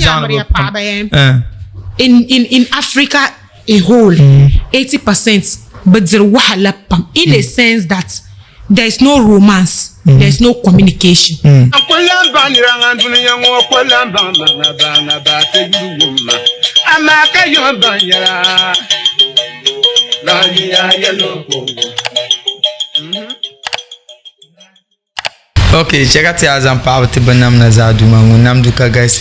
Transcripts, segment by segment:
zaŋdi bi pam. In in in Africa a whole, 80% bi diri wahala pam in a sense that there is no romance, there is no communication. N ku lan baŋ nira ŋan dunia ŋɔ ku lan baŋ ma ŋa ba ŋa ba ti yuli wum ma, amaa ka yi mi baŋ yɛla. Lahiya yɛl o ka o wum. Ok, chɛ ka ti yaa zaŋ paɣaba ti bi nam na zaa Duuma ŋun nam du ka galisi,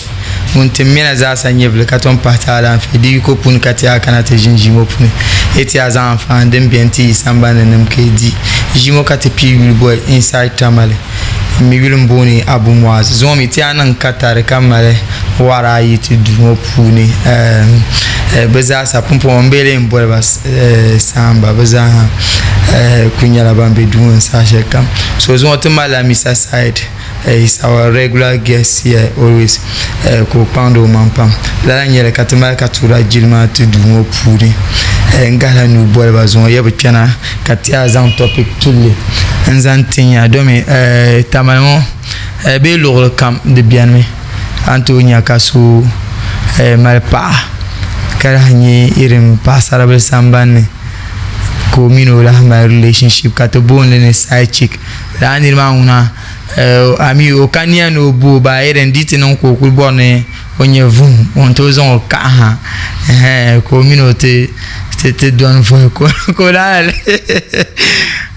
ŋun tim mi na zaasa nyɛvili ka tom pahi ti alaafee di yiko puuni ka ti yaa kana ti ʒini ʒii ŋɔ puuni. Yi ti yaa zaŋ anfaani din beni ti yi sambani ni nim ka yi di ʒii ŋɔ ka ti pii yuli boli Inside Tamale. M mi yuli m-booni Abu Muaz. Zuŋɔ mi ti yaa niŋ katari ka mali wara ayi ti duu ŋɔ puuni. Bɛ zaasa pumpɔŋɔ m bee lee m-boli ba saamba bɛ zaaha kuli nyɛla ban be duu ŋɔ ni saha shɛli kam. So zuŋɔ ti malila Mr. Said, he's our regular guest here always ka o kpaŋdi o maŋ pam. Lala n-nyɛ li ka ti mali ka tuura jilima ti duu ŋɔ puuni. N gahila nuu boli ba zuŋɔ ya bi kpɛna ka ti yaa zaŋ topic tulli n-zaŋ tin ya domi Tamale ŋɔ bee luɣili kam di benimi a ni tooi nya ka so mali paɣa ka lahi nyɛ irin paɣasaribili sambani ni. ka o mini o lahi mali relationship ka ti booni li ni side chick lala niri maa ŋuna a mi o ka niya ni o bo ba irin di ti niŋ ka o kuli bɔri ni o nyɛ vuhim o ni tooi zaŋ o kahi ha ka o mini o ti ti dɔni vuhi ka o lahi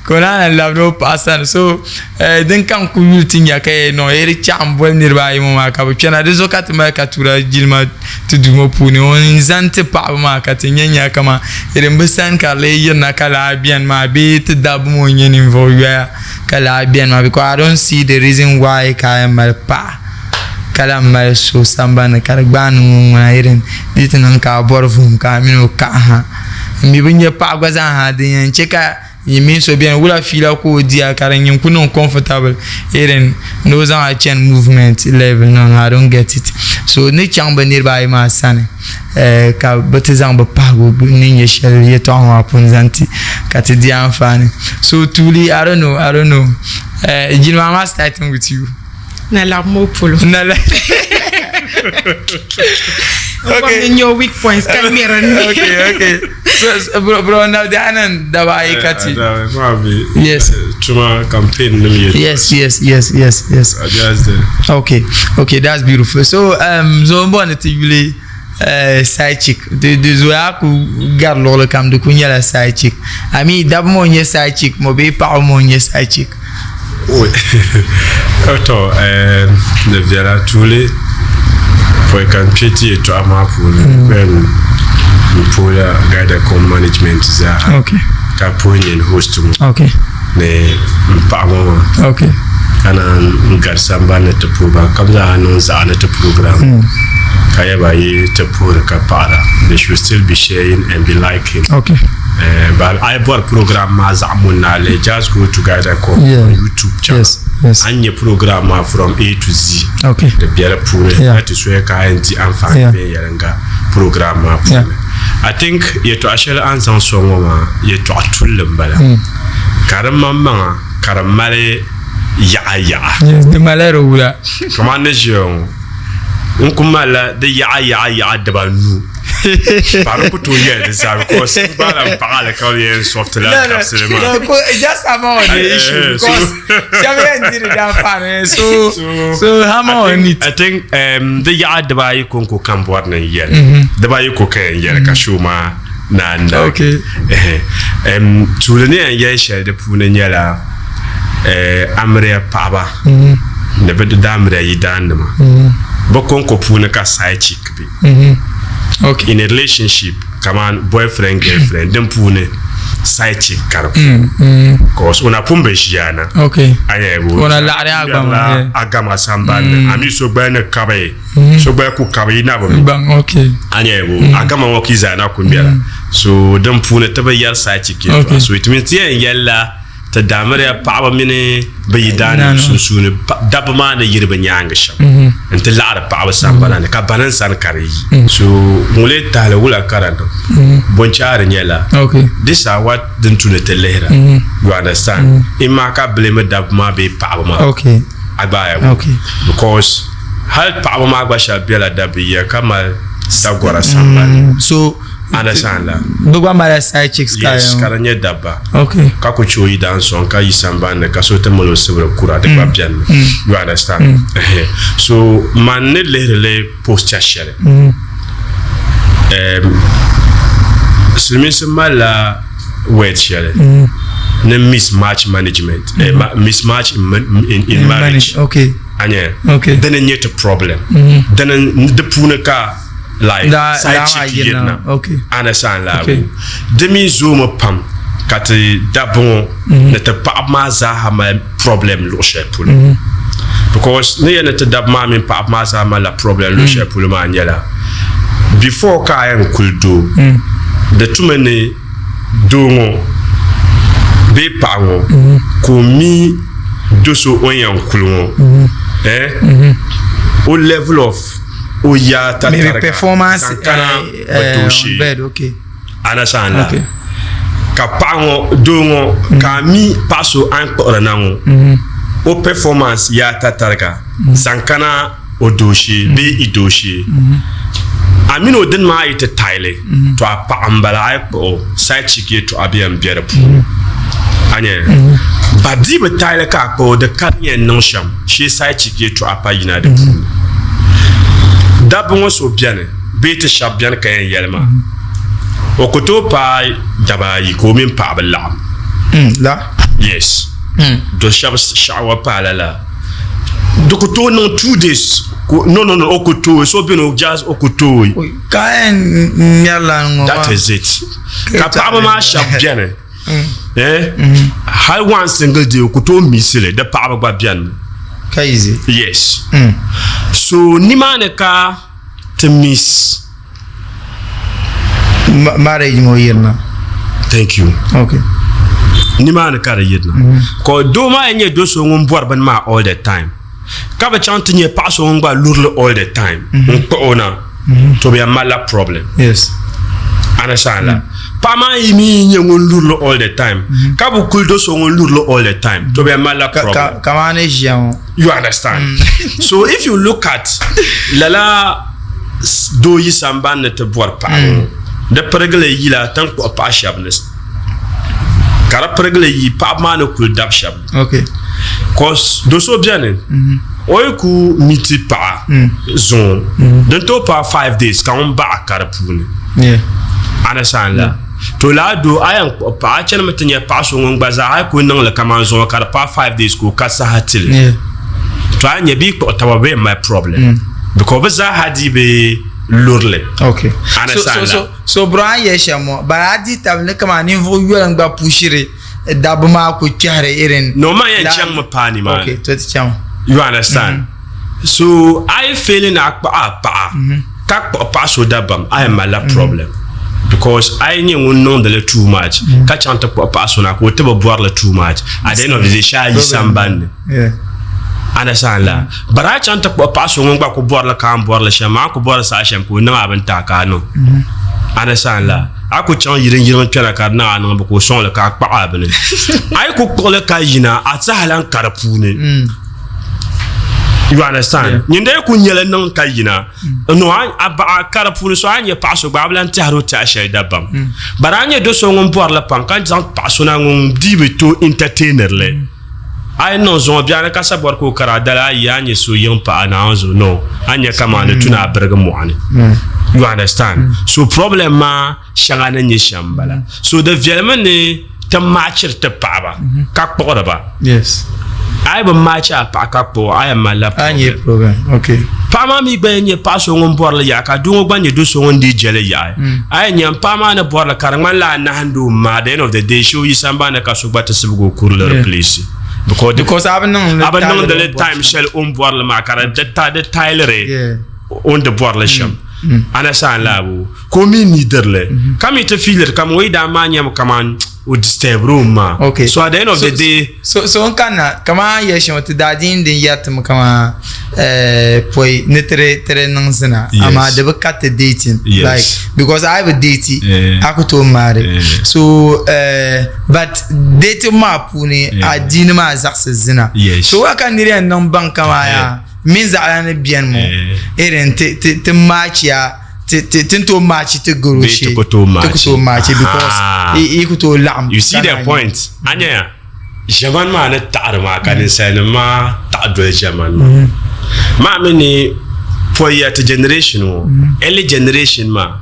ka o lahi labiri o paɣa sani so Din kam ku yuli ti nya ka yɛli niŋ di chaɣ m-boli niriba ayi ŋɔ maa ka bɛ kpɛna. Di zuɣu ka ti mali ka tuura jilima ti duu ŋɔ puuni. Ŋun zani ti paɣiba maa ka ti nya nya kaman di bi sani ka di lee yirina ka lala beni maa bee ti dabba ŋɔ n-nyɛ ninvuɣ yoya ka lala beni maa because I don't see the reason why ka a yɛn mali paɣa ka lahi mali so sambani ni ka di gbaai ni ŋun ŋuna irin di ti niŋ ka a bɔri vuhim ka a mini o kahi ha. M mi bi nya paɣa gba zaa ha din yɛn che ka Nyin mini so beni wula fiila ka o di a ka di nyin ku niŋ comfortable irin ni o zaŋ a chani movement level no no I don't get it so ni chaŋ bɛ niriba ayi maa sani eh, ka bɛ ti zaŋ bɛ pahigu ni nyɛ shɛli yɛtɔɣa maa puuni zaŋ ti ka ti di anfaani so tuuli I don't know I don't know eh, Jilima am I starting with you? Na labimi o polo. Na la Okay. N your weak points ka ŋmɛri n Okay, okay. So, so bro, bro now the anan daba ayi ka ti. Yes. Tuma campaign nim yɛ. Yes, yes, yes, yes, yes. Okay, okay, that's beautiful. So, so n bɔni ti yuli side chick. Di di zoya ku gari luɣuli kam di ku nyɛla side chick. I mean, dabba ŋɔ n-nyɛ side chick mo bee paɣaba ŋɔ n-nyɛ side chick. To di viɛla tuuli pɔi ka n kpɛ ti yɛltɔɣa maa puuni n ku yɛn puhila Guidacom management zaa ka puhi nyini host ŋɔ ni n paɣa ŋɔ maa ka naan gari sambani ni ti puhi ba ka bɛ zaa niŋ zaɣa ni ti program ka yɛba yi ti puhiri ka paɣira they should still be sharing and be liking. But a yi bɔri program maa zaɣ muni ni a lihi just go to Guidacom on YouTube channel. A ni nya program maa from A to Z. Di be di puuni ka ti soya ka a yɛn di anfaani viɛnyɛliŋga program maa puuni. I think yɛtɔɣa shɛli a ni zaŋ sɔŋ ŋɔ maa yɛtɔɣa tulli m-bala ka di maŋmaŋa ka di mali yaɣa yaɣa. Di malila di wula. Kamani ni ʒiya ŋɔ n ku malila di yaɣa yaɣa yaɣa dibanu. Pa di ku tooi yɛli di zaa because n gba lahi paɣa li ka di yɛn soft la kabisili maa. No, just hammer on the issue because shɛba yɛn diri di anfaani so so hammer on it. I think di yaɣa dibaayi konko ka n bɔri ni n yɛli dibaayi ko ka yɛn yɛli ka show maa naan naagi. Okay. Tuuli ni yɛn yɛli shɛli di puuni nyɛla amiliya paɣaba ni bɛ daamiliya yidaannima bɛ konko puuni ka side chick be. Okay. In a relationship, kaman boyfriend girlfriend din puuni side chick ka di puuni. Cause o na pun bi ʒiya na. Okay. A nyɛ o O na laɣiri a gama, yeah. a gama sambani ni. A mi so gba ni kabi so gba ku kabi yi na bi mi. Baŋ, okay. A nyɛ o a gama ŋɔ ka yi zaa na ku bɛla. So din puuni ti bi yɛri side chick yɛltɔɣa. Okay. So it means ti yɛn yɛlila Ti daamiriya paɣaba mini bɛ yidaannim sunsuuni dabba maa ni yiri bɛ nyaaŋa shɛm nti laɣiri paɣaba sambana ni, ka bani n-sani ka di yi. So ŋun lee tahili wula ka di niŋ? Bɔnchaari nyɛla, This are what din tu ni ti lihira. You understand? Imaa ka blame dabba maa bee paɣaba maa. A gba a yɛn because. Hali paɣaba maa gba shɛba bela dabba yiya ka mali dagora sambani. So Understand la? Bɛ gba malila side chicks ka Yes, ka di nyɛ dabba. Okay. Ka ku che o yidaan sɔŋ ka yi sambani ni ka so ti mali o sibiri kura di gba beni mi. You understand? Ɛhɛ. So man ni lihiri li posture shɛli. Um, silimiinsi malila word shɛli ni mismatch management, eh, mismatch in marriage. Okay. Anya. Okay. Dini n-nyɛ ti problem. Dini di puuni ka like Da- side da chick yirina. yirina. Okay. Understand la Okay. Di mi zoomi pam ka ti dabba ŋɔ ni ti paɣaba maa zaaha mali problem luɣ shɛli polo. Because ni yɛn ni ti dabba maa mini paɣaba maa zaa malila problem luɣ shɛli polo maa nyɛla before ka a yɛn kuli doo di tumi ni doo ŋɔ bee paɣa ŋɔ ka o mi do so o ni yɛn kuli ŋɔ eh o level of o yaa Maybe tatariga performance zaŋ kana bi on dooshee bed, okay. understand la Okay. ka paɣa ŋɔ doo ŋɔ ka a mi paɣa so a ni kpuɣiri na ŋɔ o performance yaa tatariga zaŋ kana o dooshee bee i dooshee a mini o dini maa yi ti taali to a paɣa n bala a yi kpuɣi o side chick yɛltɔɣa bɛ yɛn bɛ di puuni a nya ba di bi taali ka a kpuɣi o di ka di yɛn niŋ shɛm shee side chick yɛltɔɣa pa yina di puuni dabba ŋɔ so biɛni bee ti shɛba biɛni ka yɛn yɛli maa o ku tooi paai daba ayi ka o mini paɣa bi laɣim La yes do shɛba shɛɣawa paai lala Di ku tooi niŋ 2 days no no no o ku tooi so beni o just o ku tooi. Ka yɛn ŋmɛri la ŋɔ That is it. Ka paɣaba maa shɛba beni eh hali one single day o ku tooi miss li di paɣaba gba beni mi. Ka easy. Yes. So nimaani ka ti miss. Marriage ŋɔ yirina. Thank you. Okay. Nimaani ka di yirina. Ka doo maa yɛn nyɛ do so ŋun bɔri bini maa all the time. Ka bi chaŋ ti nyɛ paɣa so ŋun gba lurili all the time n kpuɣi o na to bi yɛn malila problem. Yes. Understand la? Paɣa maa yi mi nyɛ ŋun lurili all the time ka bi kuli do so ŋun lurili all the time to bi yɛn malila problem. Kamani ʒiya ŋɔ. You understand? So if you look at lala doo yi sambani ni ti bɔri paɣa ŋɔ di pirigili yila ti ni kpuɣi paɣa shɛba ni ka di pirigili yi paɣaba maa ni kuli dabi shɛba ni Okay. cause do so beni o yi ku miti paɣa zuŋɔ din tooi paai 5 days ka ŋun baɣa ka di puuni. Understand la? To lala doo a yɛn kpuɣi paɣa a chanimi ti nya paɣa so ŋun gba zaa a yi kuli niŋli kamani zuŋɔ ka di paai 5 days ka o ka saha tili to a nya bɛ yi kpuɣi taba bɛ yɛn mali problem because bɛ zaa ha dii bi lurili. Okay. So, so, so, so bro a ni yɛli shɛm ŋɔ bari a dihi tabili ni kamani ninvuɣ yoli n gba pushiri dabba maa ku kpɛhiri irin. No man yɛn chaŋmi paai nimaani. Okay, to ti chaŋ. You understand? So a yi feeli ni a kpuɣi a paɣa ka kpuɣi paɣa so dabam a yɛn malila problem because a yi nyɛ ŋun niŋdili too much ka chaŋ ti kpuɣi paɣa so na ka o ti bi bɔrili too much at the end of the day shee a yi sambani ni understand la but a yi chaŋ ti kpuɣi paɣa so ŋun gba ku bɔrili ka a ni bɔrili shɛm maa a ni ku bɔri saha shɛm ka o niŋ a bini ti a ka a niŋ understand la a ku chaŋ yiriŋ yiriŋ kpɛna ka di niŋ a niŋbu ka o sɔŋli ka a kpaɣi a bini a yi ku kpuɣili ka yina a saha lan ka di puuni You understand? Nyin dee ku nyɛli niŋ ka yina. No, a baɣa ka di puuni so a nyɛ paɣa so gba a bi lan tɛhiri o tɛha shɛli dabam. But a nyɛ do so ŋun bɔrili pam ka zaŋ paɣa so na ŋun dii bi tooi entertainiri li. A yi niŋ zuŋɔ biɛɣuni ka sa bɔri ka o kari a dali a yi a nyɛ so yiŋ paɣa Naawuni zuɣu no a nyɛ kaman di tu ni a birigi mɔɣu ni. You understand? So problem maa shɛŋa ni nyɛ shɛm m-bala. So di viɛlimi ni ti maachiri ti paɣaba ka kpuɣiri ba. Yes. A yi bi maachi a paɣa ka kpuɣi o, a yɛn malila problem. Okay. Paɣa maa mi gba yɛn nyɛ paɣa so ŋun bɔrili yaɣi ka doo ŋɔ gba nyɛ do so ŋun dii jɛli yaɣi. A yɛn nya paɣa maa ni bɔrili ka di ŋmanila a nahindi o maa at the end of the day shee o yi sambani ka so gba ti sibigi o kurili replace. Because Because a bi niŋdi a bi niŋdili time shɛli o ni bɔrili maa ka di tailiri o ni di bɔrili shɛm. Understand laabu? Ka o mi nidirili ka mi ti fiiliri kaman o yi daa maa nyɛmi kaman o disturbiri o maa. Okay. So at the end of the day. So so n kanna kaman yɛli shɛm ti daa din din yɛri ti mi kaman eh, pɔi ni ti di ti di niŋ zina. Yes. Amaa di bi ka ti dating. Yes. Like because a yi bi date Yeah. a ku tooi maari. Yeah. So eh, but dating maa puuni Yeah. adiini maa zaɣisi zina. Yes. So why ka niri yɛn niŋ baŋ kaman yaa. mini zaɣila ni beni mo irin ti ti ti maachiya ti ti ti ni tooi maachi ti garo Bee shee ti ku tooi ti ku tooi maachi. maachi because Ahaa. yi ku tooi laɣim You see ka the naan yi- point? A nyaya ʒiɛmani maa ni taɣiri maa ka ninsalinima maa taɣi doli ʒiɛmani maa. Maa mi ni pɔiya ti generation ŋɔ, early generation maa,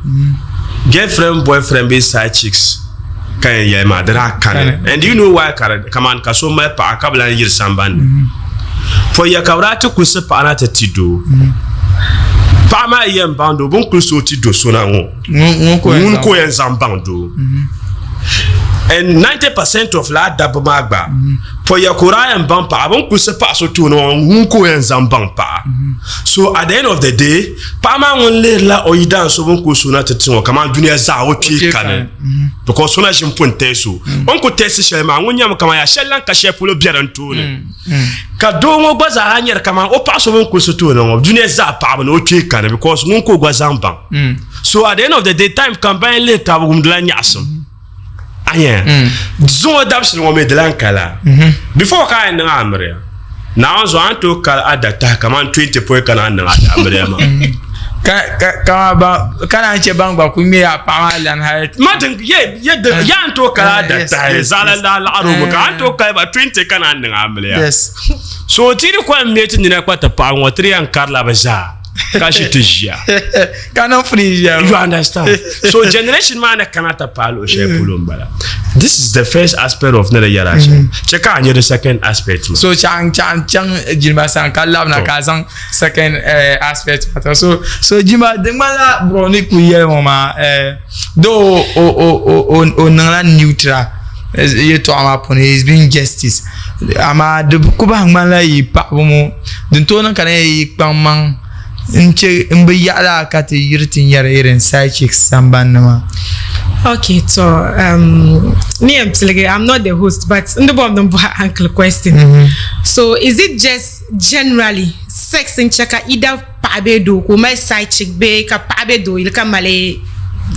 girlfriend, boyfriend bee side chicks ka yɛn yɛli maa di daa kani. And do you know why ka di kaman ka so mali paɣa ka bi lan yiri sambani ni? Pɔiya ka bi daa ti kulisi paɣa na ti ti doo. Paɣa maa yɛn baŋ doo, bɛ ni kulisi o ti do so na ŋɔ. Ŋun ka o yɛn zaŋ baŋ doo. And 90% of laa dabba maa gba pɔya ka o daa yɛn baŋ paɣa, bɛ ni kulisi paɣa so tooni ŋɔ ŋun ka o yɛn zaŋ baŋ paɣa. So at the end of the day, paɣa maa ŋun lihirila o yidaan so bɛ ni kulisi o na ti ti ŋɔ kamani dunia zaa o kpee kani because so na ʒini pun tɛɛsi o. O ni ku tɛɛsi shɛli maa ŋun nyami kamani yaa shɛli lan ka shɛli polo be din tooni. Ka doo ŋɔ gba zaa nyari kamani o paɣa so bɛ ni kulisi tooni ŋɔ dunia zaa paɣaba ni o kpee kani because ŋun ka o gba zaŋ baŋ. So at the end of the day time kam ban lihi tabi wumdila nyaɣisim. A nya zuŋɔ dabisili ŋɔ mi di lan kala. Before ka a yɛn niŋ amiliya, Naawuni zuɣu a ni tooi kali a datahi kamani 20 pɔi ka naan niŋ a amiliya maa. Ka naan chɛ ban gba ku ŋme a paɣa maa lani hali. Ma din ye ye din ya n tooi kali a datahi zaɣila laa laɣiri o mi ka a ni tooi kali ba 20 ka naan niŋ amiliya. So ti di kɔŋ ŋme ti nina kpa ti paɣaba ŋɔ ti di yɛn karila bɛ zaa. Ka ʒi ti ʒiya. Ka niŋ free ʒiya. You understand? So generation maa ni kana ti paai luɣi shɛli polo n-bala. This is the first aspect of ni di yɛra shɛm. Chɛ ka a nya di second aspect maa. So chaŋ chaŋ chaŋ jilima sani ka labina ka a zaŋ second aspect maa ti. So jilima di ŋmanila bro ni kuli yɛli ŋɔ maa though o o niŋla neutral yɛltɔɣa maa puuni he is being justice amaa di ku bahi ŋmanila yi paɣaba ŋɔ din tooi niŋ ka di nyɛla yi kpaŋ maŋ n chɛ n bi yaɣi laa ka ti yiri ti nyɛri irin side chicks sambani maa. Okay, to ni yɛn piligi, I'm not the host but n di bɔri ni n bɔhi uncle question. So is it just generally sex n chɛ ka either paɣa bee doo ka o mali side chick bee ka paɣa be doo yili ka mali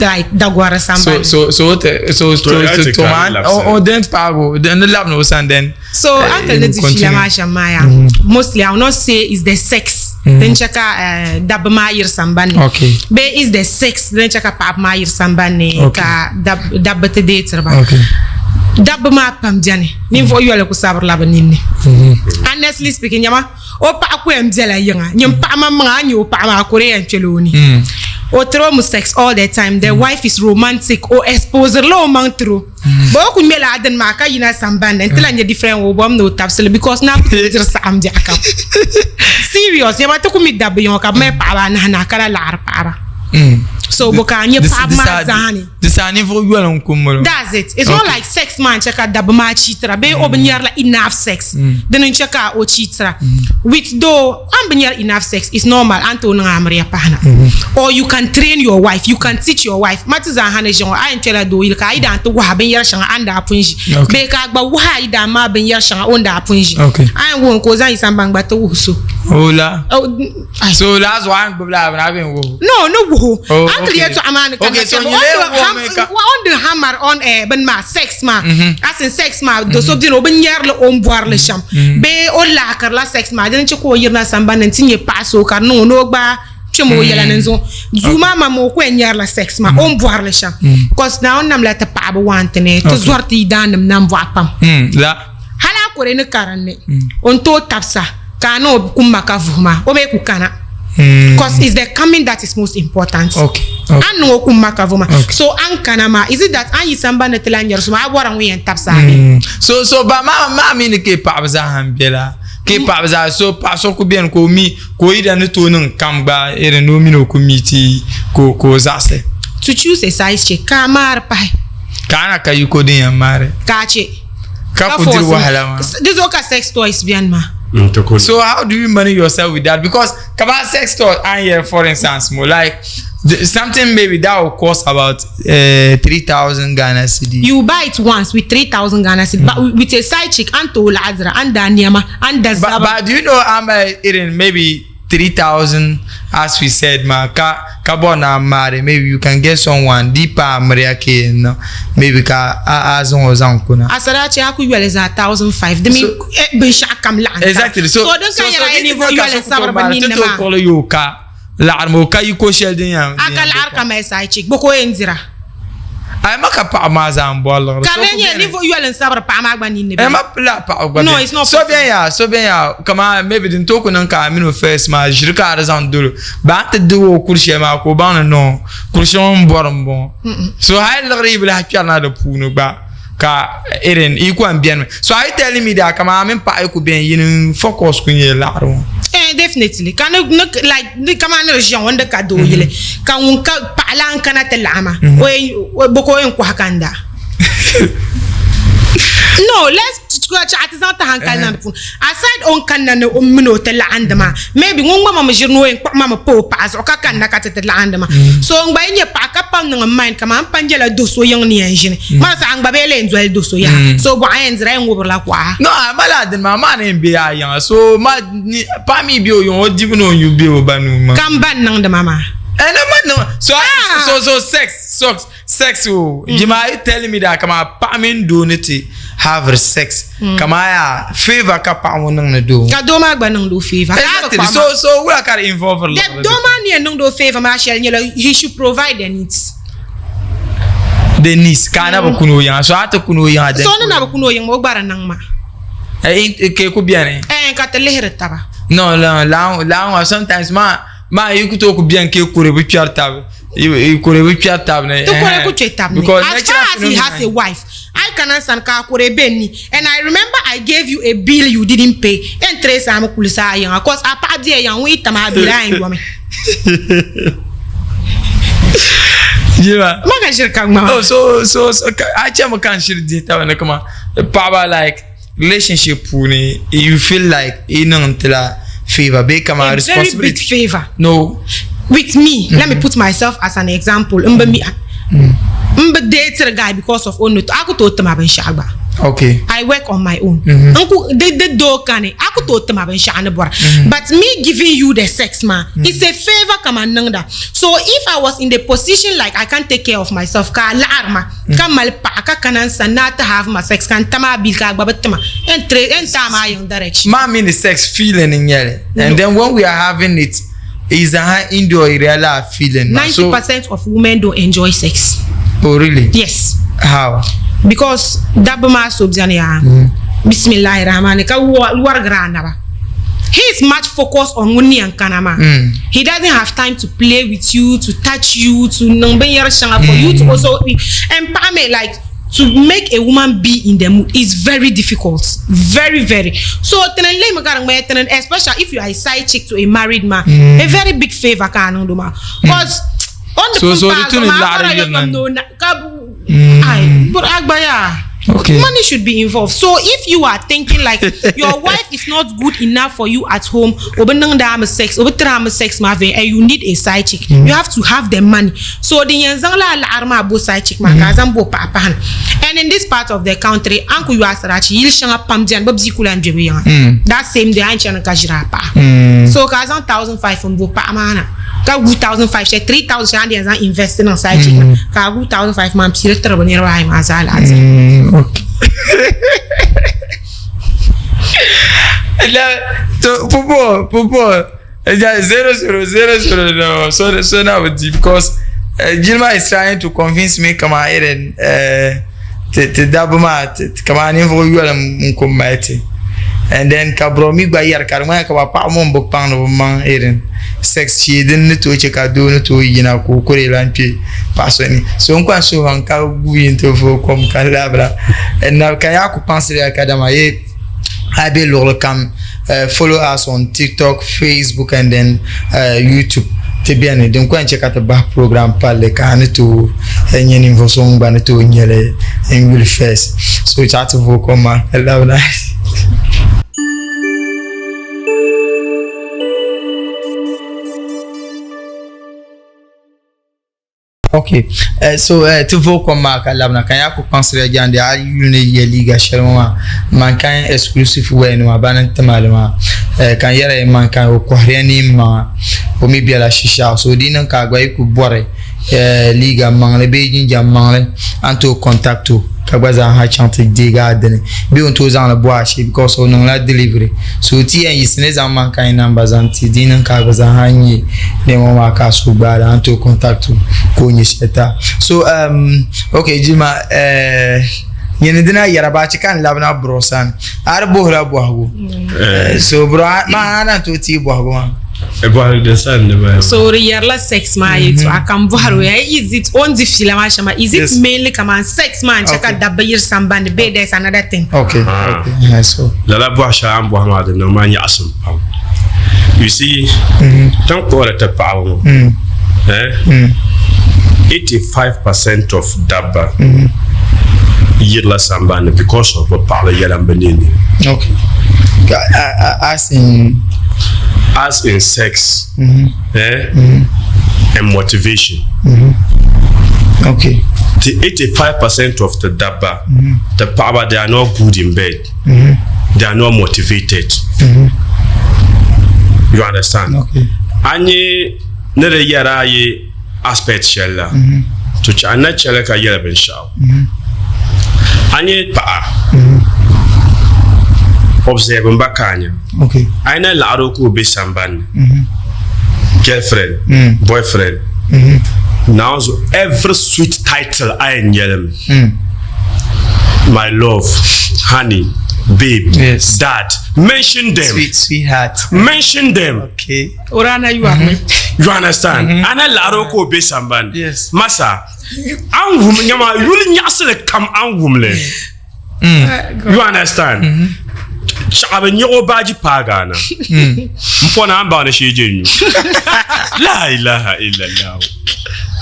like dagɔri sambani. So so so so so to man o den paagi o ni labina o sani then. So uncle ni di fiila maa shɛm maa yaa mostly I will not say is the sex din chɛ ka dabba maa yiri sambani ni bee is the sex din chɛ ka paɣaba maa yiri sambani ni ka dabba ti deetiri ba. Dabba maa pam beni ninvuɣ yoli ku sabirila bɛ ninni honestly speaking nyama. O paɣa ku yɛn bela yiŋa, nyin paɣa maŋmaŋa a ni nya o paɣa maa ka o di yɛn kpɛla o ni. O tiri o mi sex all the time, the wife is romantic, o expose la o maŋ tiri o. But o ku ŋmɛla a dini maa ka yina sambani ni n-ti lahi nya different o bɔmi ni o tabisili because naa ku tooi diri saɣim biɛɣu kam. Serious, yɛma ti ku mi dabba yiŋa ka bɛ mali paɣaba anahi nahi ka lahi laɣiri paɣaba. So bo ka a nya paɣaba maa zaa ni. Di saha ninvuɣ yoli n-ku miri o. That's it. It's not like sex maa n-chɛ ka dabba maa cheatira bee o bi nyarila enough sex. Dini n-chɛ ka o cheatira. With though a ni bi nyari enough sex, it's normal a ni tooi niŋ amiliya pahi na. Or you can train your wife, you can teach your wife. Ma ti zaa ha ni ʒi ŋɔ, a yɛn kpɛla doo yili ka a yidaan ti wuhi a binyɛr shɛŋa a ni daa pun ʒi bee ka a gba wuhi a yidaan maa binyɛr shɛŋa o ni daa pun ʒi. A yɛn wuhimi ka o zaŋ yi sambani gba ti wuhi so. O la. So laa zuɣu a ni gbubi laa bini a bɛ wuhu. No, ni wuhu. Oh, a ni yɛltɔɣa maa ni ka okay, so on the hammer on eh, bin maa sex maa mm-hmm. as in sex maa do so bini o bi nyɛrili o ni bɔrili shɛm mm-hmm. bee o laakirila sex maa dini chɛ ka o yirina sambani ni ti nyɛ paɣa so ka di niŋ o ni o gba kpɛm o yɛla ni zuɣu duu maa ma o ku yɛn nyɛrila sex maa o ni bɔrili shɛm cause Naawuni namla ti paɣaba waan ti ni ti zɔri ti yidaannim nambɔɣu pam hali a kore ni karinni o ni tooi tabisa ka a ni o kum ma ka vuhi maa o mi ku kana because it's the coming that is most important okay. A ni niŋ o kum ma ka vuhi maa so a ni kana maa is it that a ni yi sambani ni ti lahi nyɛri so maa a bɔra ŋun yɛn tabisi a bee so so ba maa maa mi ni ka paɣaba zaa ha n-bela ka paɣaba zaa so paɣa so ku beni ka o mi ka o yidana ni tooi niŋ kam gba irin ni o mini o ku meeti ka o zaɣisi to choose a size chick ka a maari pahi ka a na ka yiko din yɛn maari ka a chɛ Ka ku diri wahala maa. Di zuɣu ka sex toys beni maa. So how do you manage yourself with that? Because kama sex toy an here for instance mo like the, something maybe that will cost about 3,000 Ghana cedi. You buy it once with 3,000 Ghana cedi, but with a side chick an tooi laɣidira, an daa nɛma, an da zaba. But do you know how much irin maybe 3000 as we said maa ka ka bɔri ni a maari maybe you can get someone di pa a miriya ka yɛn niŋ maybe ka a a zaŋ o zaŋ kuna. Asarachi a ku yoli zaa 1005 di mi binshɛɣu kam laɣim Exactly so so din so ka so yɛra di ti ninvuɣu niŋ ka yoli so ku sabiri tooi bi maari ti ninni tooi maa kpuɣili yooi ka laɣiri mi o ka yiko shɛli din yɛn a din ka yɛn be laɣiri kom. ka mali side chick bɔ ka o yɛn dira. Ai ma ka paɣa maa zaa n bɔri liɣiri Ka so di ku nyɛ beni. ninvuɣu yoli n sabiri paɣa maa gba ninni Eh, beni. ma la paɣa gba No, beni. it's not So possible. beni yaa, so beni yaa, kaman maybe din tooi ku niŋ ka a mini o first maa ʒiri ka a di zaŋ dolo. Ba a ti di o kuri shɛli maa ka o baŋ ni no kuri shɛli ŋun bɔri n bɔŋɔ. So hali liɣiri yi bi lahi kpɛrina di puuni gba ka irin yi ku yɛn beni mi. So are you telling me that kaman a mini paɣa yi ku beni yini focus ku nyɛla liɣiri ŋɔ? Eh, definitely. Ka ni, ni, like, ni kaman ni di ʒiya ŋɔ ni di ka doo yili ka ŋun ka paɣa lan kana ti laɣima o yɛn, bɔ ka o yɛn kɔhi ka n da? No, let's chaɣa ti zaŋ ti hankali niŋ di puuni. Aside o ni kanna ni o mini o ti laɣindi maa, maybe ŋun gba ma mi ʒiri ni o yɛn kpuɣi ma mi pa o paɣa zuɣu ka kanna ka ti ti laɣindi maa. So n gba yi nyɛ paɣa ka pa niŋ n mind kaman n pa nyɛla do so yiŋ ni yɛn ʒini. Maa saha n gba bee lee doli do so yaha. So bɔɣa yɛn dira yɛn ŋubirila kuɣa. No, a mali a dini maa, maa ni yɛn be a yiŋa. So ma ni paɣa mi be o yiŋa, o dibu ni o nyu be o ba nuu maa. Ka m ba n niŋdi ma maa. Eh, no, ma niŋ, so, so, so sex, sex, sex o. Jima, are you telling me that kaman paɣa mini doo ni ti have sex, kaman yaa favor ka paɣa ŋɔ niŋdi doo ŋɔ? Ka doo maa gba niŋdi o favor. Ka a bi Exactly. kpuɣi So, ma. so wula ka di involve The liɣiri doo di maa ni yɛn niŋdi o favor maa shɛli nyɛla he should provide the needs. The needs ka a na bi kuni o yiŋa, so a ti kuni o yiŋa then So ni na bi kuni o yiŋa o gba di niŋ ma. Eh, ke ku beni. Eh, ka ti lihiri taba. No, la la la sometimes ma ma yi ku tooi ku beni ke kuri bi kpɛri tabi. Yi kuri bi kpɛri tabi ni. Ti kuri ku kpɛ tabi ni. As far as he has a wife, I kana san ka kuri be ni. And I remember I gave you a bill you didn't pay. En trace am kuli sa yiŋa cause a paɣa biɛ yiŋa ŋun yi tam a bill a yɛn yomi. Jima. Ma ka ʒiri ka ŋma. Oh, so so so a chɛmi ka n shiri dihi taba ni kama paɣaba like relationship puuni you feel like yi niŋ ti la favor bee kama A very big responsibility favor. no With me, let me put myself as an example. M bi mi m bi date guy because of o ni a ku tooi tima binshɛɣu gba. okay I work on my own. N ku di di doo kani a ku tooi tima binshɛɣu ni bɔra. But me giving you the sex maa, it's a favor ka man niŋda. So if I was in the position like I can't take care of myself ka a laɣiri ma ka mali paɣa ka kana n sani ni a ti have ma sex ka n tam a bill ka a gba bi tima n tire n taam a yiŋ direction. Maa mini sex feeling n nyɛli and then when we are having it is a enjoy la feeling maa so 90% of women don't enjoy sex. Oh really? Yes. How? Because dabba maa so beni yaa bisimilahi rahmani ka warigira a naba. He is much focused on ŋun ni yɛn kana maa. He doesn't have time to play with you, to touch you, to niŋ binyɛri shɛŋa for you to also and paɣa mi like to make a woman be in the mood is very difficult. Very, very. So tini lihimi ka di ŋmaya tini especially if you are a side chick to a married man, a very big favor ka a niŋdi o maa. Cause o ni So pun so di paai tu ni zuɣu maa, a laɣiri bɔra yirina yɔtɔm ni. ni o na ka ai but a gba yaa. Okay. Money should be involved. So if you are thinking like your wife is not good enough for you at home, o bi niŋdi a mi sex, o bi tiri a mi sex maa viɛnyɛla, and you need a side chick, you have to have the money. So din yɛn zaŋ la laɣiri maa bo side chick maa ka a zaŋ bo paɣa pahi na. And in this part of the country, a ni ku yo asirachi, yili shɛŋa pam beni bɛ bia ku lahi be bɛ yiŋa. That same day a ni chani ka ʒiri a paɣa. So ka a zaŋ 1500 n bo paɣa maa na. Ka gu 1500 shɛli 3000 shɛli a ni yɛn zaŋ invest niŋ side chick maa ka a gu 1500 maa n piiri tiri bi niriba ayi maa zaa laa diri. Okay. La to popo popo ja 0000 no so so now because Jilma is trying to convince me kama irin ti ti dabba maa ti kamani ninvuɣu yoli n ku mali ti and then ka bro mi gba yɛri ka di ŋmanila kamani paɣaba ŋɔ n bi kpaŋdi bi maŋ irin sex shee din ni tooi chɛ ka doo ni tooi yina ka o ku dii lahi kpɛ paɣa so ni so n kɔŋ suhi ba ka guui n ti vooi kom ka labira na ka yaa ku kpaŋsiriya kadama yi a be luɣuli kam follow us on TikTok, Facebook and then YouTube ti beni din ku yɛn chɛ ka ti bahi program palli ka a ni tooi nyɛ ninvuɣ so ŋun gba ni tooi nyɛ li n-yuli first. So chaɣ ti vooi kom maa ka labina. Okay. So ti vooi kom maa ka labina ka yaa ku kpaŋsiri ya jaande a yuli ni ye liiga shɛli ŋɔ maa Mankind Exclusive Wear nima bani n-tim a li maa. Ka n yɛra ya Mankind o kɔhiriya neen maŋa o mi bela Shishaɣu so di niŋ ka a gba yi ku bɔri liiga maŋli bee jinjam maŋli a ni tooi contact o ka gba zaa ha chaŋ ti deegi a dini bee o ni tooi zaŋli bɔhi a shee because o niŋla delivery so ti yɛn yiɣisi ni zaŋ Mankind number zaŋ ti di niŋ ka a gba zaa ha nyɛ nɛma maa ka a suhu gbaai li a ni tooi contact o ka o nyɛ shɛli ti a so um, ok jima eh, nyini dina yɛra baachi ka n labina bro sani a di bohila bɔhigu eh. so bro maa a na tooi ti bɔhigu maa Bɔhiri di sani ni baya. So di yɛrila sex maa yɛltɔɣa ka n bɔhiri o ya is it o ni di fiila maa shɛm maa is it mainly kaman sex maa n chɛ ka dabba yiri sambani bee there is another thing. Okay okay so. Lala bɔhi shɛli a ni bɔhi maa di niŋ ma nyaɣisim pam. You see ti ni kpuɣiri ti paɣaba ŋɔ eh 85% of dabba yirila sambani ni because of bɛ paɣaba yɛla m bi neei nini. Okay. As in as in sex mm-hmm. eh, mm-hmm. and motivation. Mm-hmm. Okay. The 85% of the dabba, mm-hmm. the paɣaba, they are not good in bed. Mm-hmm. They are not motivated. Mm-hmm. You understand? Okay. Anyi ni di yɛra ayi aspect shɛli la mm-hmm. to chɛ a na chɛli ka yɛli binshɛɣu mm-hmm. a nyɛ paɣa mm-hmm. observe n ba ka a nya a yi na laɣiri o ka o be sambani ni girlfriend mm. boyfriend now so every sweet title a yɛn nyɛlimi mm. my love honey babe yes. dad mention them Sweet, sweetheart mention them okay O daa na yɔrimi. You understand? Mm -hmm. Ana laɣiri ka o be sambani. Yes. Masa, an wum nyama yuli nyaɣisili kam an wum li. Mm. You understand? Mm -hmm. Chaɣa bi nyaɣi o baaji paagi a na. Mm. N pɔna an baŋ ni shee je nyu. La ilaha illallah.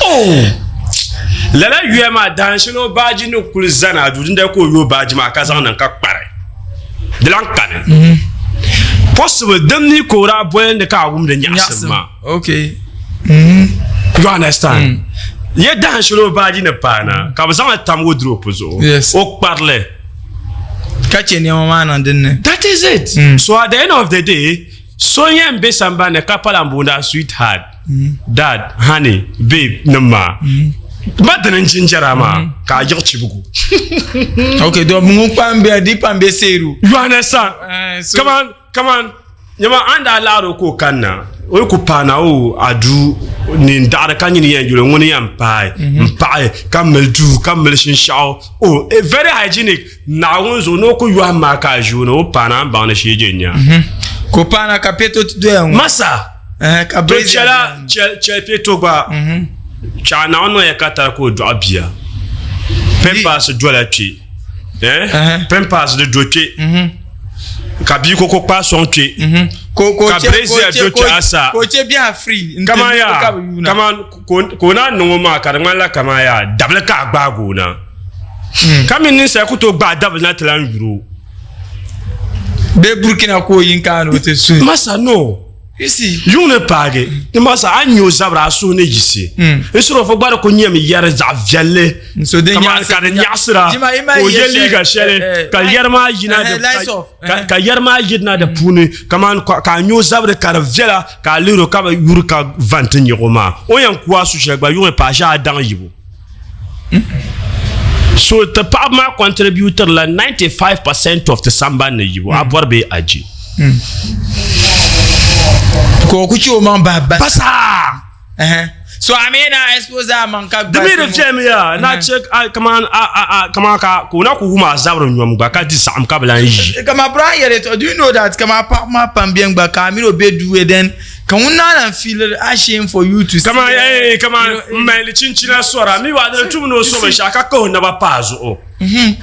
Oh! Lala yuya maa daanshini o baaji ni kuli zani a duu dindali ka o yo baaji maa ka zaŋ niŋ ka kpari. Di lan kani. Mm-hmm. Possible din mi ka o daa boli ni ka a wumdi nyaɣisim maa. Okay. Mm-hmm. You understand? Mm. Ye dahin shɛli o baaji ni paana ka bi zaŋli tam wardrobe zuɣu. Yes. O kparili. Ka chɛ nɛma maa niŋ din ni. That is it. Mm. So at the end of the day, so yɛn be sambani ka pala m-booni a sweetheart. Dad, honey, babe nim maa ma dini n jinjɛra maa mm. ka a yiɣi chibigu. ok donc ŋun kpam bɛ di pam bɛ seeru. You understand? So kaman kaman nyama an daa laɣiri ka o kanna o yi ku paana o a duu ni n daɣiri ka nyini yɛn yuli ŋuni yɛn paai mhm. n paɣi ka mili duu ka mili shinshaɣu o eh, very hygienic Naawuni zuɣu ni o ku yɔhim maa ka a ʒi o ni o paana a ni baŋ ni shee je n-nya. Mhm. Ka o paana ka piɛto ti doya ŋɔ. Masa! Ka To chɛla chɛli piɛto gba mhm. chɛ a Naawuni niŋ ya ka tari ka o dɔɣi bia. Pampers dola kpe. Eh? Pampers di do kpe. Mhm. Ka bia koko kpaa sɔŋ kpe. Ka brazier do kpe asa. Ka o chɛ biɛha free. Kaman yaa, kaman ka o naan niŋ o maa ka di ŋmanila kaman yaa dabili ka a gbaagi o na. Hmm. Ka mini ninsal ku tooi gbaai dabili na ti lan yuri o. Bee Burkina ka o yi n-kaani o ti suhi. Masa no. You see. Yuŋ ni paagi ni masa a ni nya o zabiri a suhu ni yiɣisi. Hmm. N suri o fo gba di ku nyɛmi yɛri zaɣ viɛlli. So din Kaman ka di nyaɣisira Jima, i ka mali o ye yɛ shɛli, liiga shɛli eh, eh, ka yɛri maa yina eh, di lights off, ka eh. ka yɛri maa yirina di puuni kaman ka a nya o zabiri ka di viɛla ka a lihiri o ka bi yuri ka va n-ti nyaɣi o maa o ni yɛn ku a su shɛli gba yuŋ ni paai shee a daŋ yibu. So ti paɣaba maa contribute la 95% of ti samban ni yibu a bɔri bee a je. Ka o ku chɛ o maŋ bahi basa. Basa. So a mi na expose a maŋ ka Di mi di viɛlimi ya na chɛ kaman a a a kaman ka ka o na ku wum a zabiri nyom gba ka di saɣim ka bi lan yi. Kaman Brian yɛli do you know that kaman paɣaba maa pam beni gba ka a mini o be duu then Ka ŋun naa lan feel ashamed for you to see. Kaman eh, kaman n mali chinchina sɔra mi waa dini tum ni o so binshɛɣu ka kahi o naba pa a zuɣu mhm.